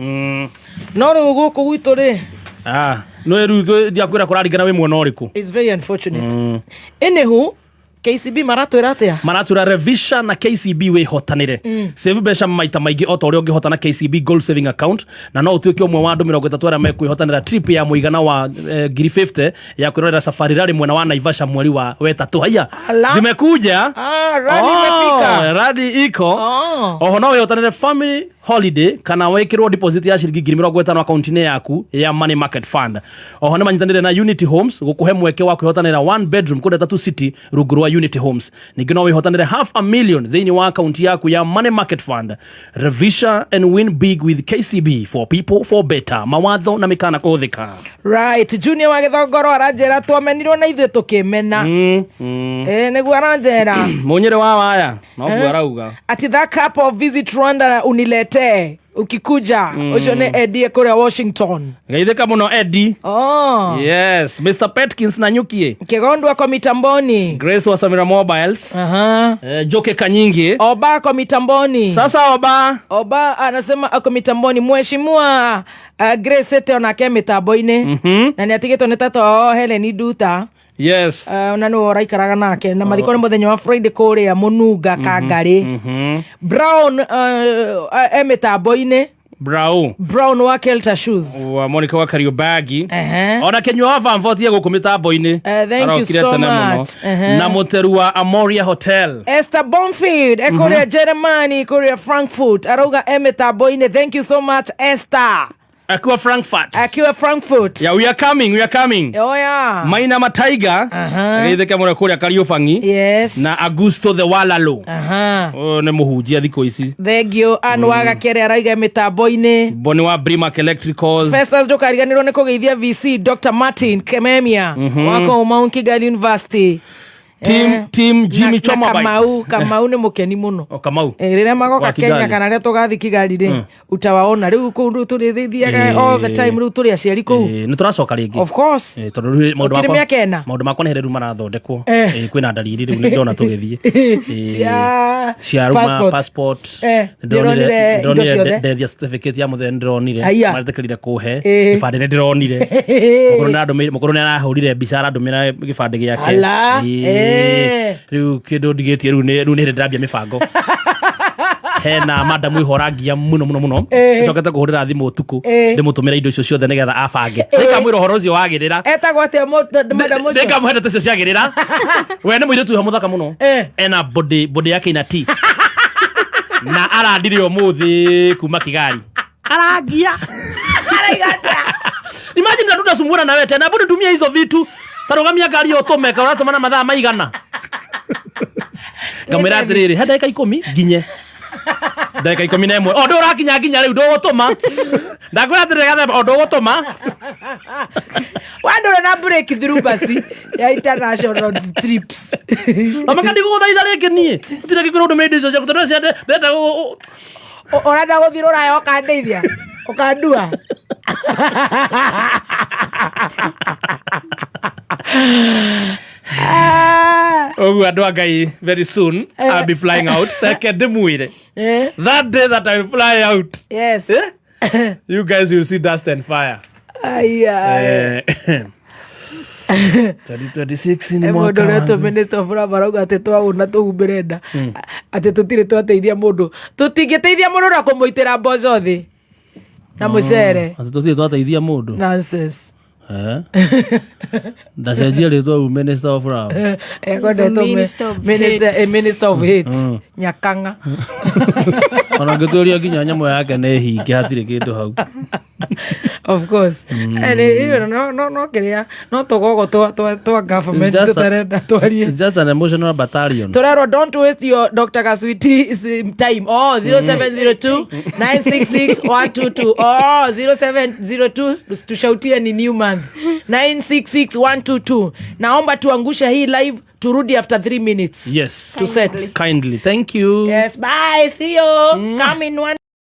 No rĩu gũkũ gwitũ rĩ, Ah, no rĩu ndiakwĩra kũraringana wĩ mwena ũrĩkũ. It's very unfortunate. Anywho, KCB maratwĩra atĩa? Maratwĩra revisha na KCB wĩhotanĩre. Save mbeca maita maingĩ o ta ũrĩa ũngĩhota na KCB Gold Saving Account, na no ũtuĩke ũmwe wa andũ 30 arĩa mekwĩhotanĩra trip ya mũigana wa ngiri 50 ya kwĩrorera Safari Rally mwena wa Naivasha mweri wa wetatũ. Haya, Ala. zimekuja. Ah, rally imefika. Rally iko. Oh. Oho no wĩhotanĩre family holiday kana wĩkĩrwo deposit ya ciringi ngiri 50 akaunti-inĩ yaku ya Money Market Fund. Oho nĩ manyitanĩire na Unity Homes gũkũhe mweke wa kwĩhotanĩra one bedroom kũrĩa Tatu City rungu rwa Unity Homes. Ningĩ no wĩhotanĩre half a million thĩinĩ wa akaunti yaku ya Money Market Fund. Revisha and win big with KCB, for people for better. Mawatho na mĩkana kũhũthĩka. Right, Junior wa Gĩthongoro aranjĩra twamenirwo na ithuĩ tũkĩmena. Nĩguo aranjĩra. Mũnyĩrĩ wa waya noguo arauga. Ati that cup of Visit Rwanda uniletee ukikuja. Ũcio nĩ Eddie kũrĩa Washington. Geithĩka mũno Eddie. Oh. Yes, Mr. Petkins na Nyukie. Kigondu ako mitamboni. Grace wa Samira Mobiles. Aha. Joke Kanyingi. Oba ako mitamboni. Sasa Oba. Oba anasema ako mitamboni. Mheshimiwa Grace ete onake mitambo-inĩ. Na nĩ atigĩtwo nĩ tata wao Helen Nduta. Yes. Na nĩwe ũraikaraga nake na mathiko nĩ mũthenya wa Friday kũrĩa Mũnunga Kangarĩ. Brown e mĩtambo-inĩ. Brau Brown wa Kelta Shoes. Wa Monica wa Kariobagi ona Kenyua wa Vamvotie gũkũ mĩtambo-inĩ. Thank you Arokire so tene mũno. much. Ehe. Na mũteru wa Amoria Hotel. Esther Bonfield ekũrĩa Germany, kũrĩa Frankfurt, arauga e mĩtambo-inĩ. Thank you so much, Esther. Akiwa Frankfurt. Akiwa Frankfurt. Yeah, we are coming, we are coming. Oh yeah. Maina Mataiga geithĩke mũno kũrĩa Kariũbangi. Yes. Na Augusto the Walalo. Aha. Ũyũ nĩ mũhunjia thikũ ici. Thank you. Ann Wagakere arauga e mĩtambo-inĩ. Boni wa Brimac Electricals. Festus ndũkariganĩrwo nĩ kũgeithia VC Dr. Martin Kememia wa kũu Mount Kigali University. Team Jimmy na Choma Bites. Kamau, Kamau nĩ mũkeni mũno. O Kamau. Rĩrĩa magoka Wa Kigali. Kenya kana rĩrĩa tũgathiĩ Kigali rĩ, utawaona rĩu kũu rĩu tũrĩthiaga all the time, rĩu tũrĩ aciari kũu. Nĩ tũracoka rĩngĩ. Of course. Tondũ rĩu maũndũ Gũtirĩ mĩaka ĩna. Maũndũ makwa nĩ hĩndĩ rĩu marathondekwo. Eh. Kwĩna ndariri rĩu nĩ ndĩrona tũgĩthiĩ. Cia cia ruma passport. Passport. Nĩũronire indo Ndĩronire ciothe? ndeath certificate ya mũthee nĩndĩronire. Aya. Maretĩkĩrire kũhe. Eh. Gĩbandĩ nĩndĩronire. Mũkũrũ nĩarahũrire mbica arandũmĩra gĩbandĩ gĩake. Ala, eh. Rĩu kĩndũ ndigĩtie rĩu nĩ hĩndĩ ndĩrambia mĩbango. Hena madamu ihorangia mũno mũno mũno. Eh. Ncokete kũhũrĩra thimũ ũtukũ Eh. ndĩmũtũmĩre indo icio ciothe nĩgetha abange. Nĩngamwĩra ũhoro ũcio wagĩrĩra. Etagwo atĩa madam ũcio? Nĩngamũhe ndeto icio ciagĩrĩra. We nĩ mũirĩtu wĩho mũthaka mũno. Eh. Ena body yake ina T. Na arandire ũmũthĩ kuma Kigali. Arangia. Imagine na tutasumbura na wewe tena. Hebu nitumie hizo vitu. Tarugamia ngari ũtũme ka ũratũma na mathaa maigana. Ngamwĩra atĩrĩrĩ, he ndagĩka 10 nginye. Ndagĩka 11. O ndũrakinya nginya rĩu ndũgũtũma. Ndakwĩra atĩrĩrĩ gathemba, o ndũgũtũma. Wandũre na break through basi ya international trips. Amaka ndigũgũthaitha rĩngĩ niĩ. Gũtirĩ gĩkwĩra ũndũmĩre indo icio ciaku tondũ ndĩrenda Ũrenda gũthiĩ rũraya ũkandeithia ũkandua. Ũguo andũ a Ngai, very soon I'll be flying out. Reke ndĩmwĩre. That day that I fly out. Yes. Eh? You guys will see dust and fire. Aya. 2026 nĩ Mũndũ mwaka ũrĩa wa- tũmĩnĩsta of arauga atĩ twaũna tũhumbĩre nda atĩ tũtirĩ twateithia mũndũ, tũtingĩteithia mũndũ na kũmũitĩra mboco thĩ na mũcere. Atĩ tũtirĩ twateithia mũndũ. Nonsense. Ndacenjia rĩtwa u Minister of Love. Ekwendetwo Minister of minister Hate. Minister of Hate Nyakanga. Ona ngĩtũria nginya nyamũ yake nĩ hinge hatirĩ kĩndũ hau. Of course. No kĩrĩa no tũgogo twa government It's just a- tũtarenda twarie. It's just an emotional battalion. Torero, don't waste your Dr. Kaswiti time. Oh, 0702 966 122. Oh, 0702 tushautie ni new month. 966 122. Naomba tuangushe hii live turudi after 3 minutes. Yes. To set. Kindly. Thank you. Yes, bye. See you. Come in one.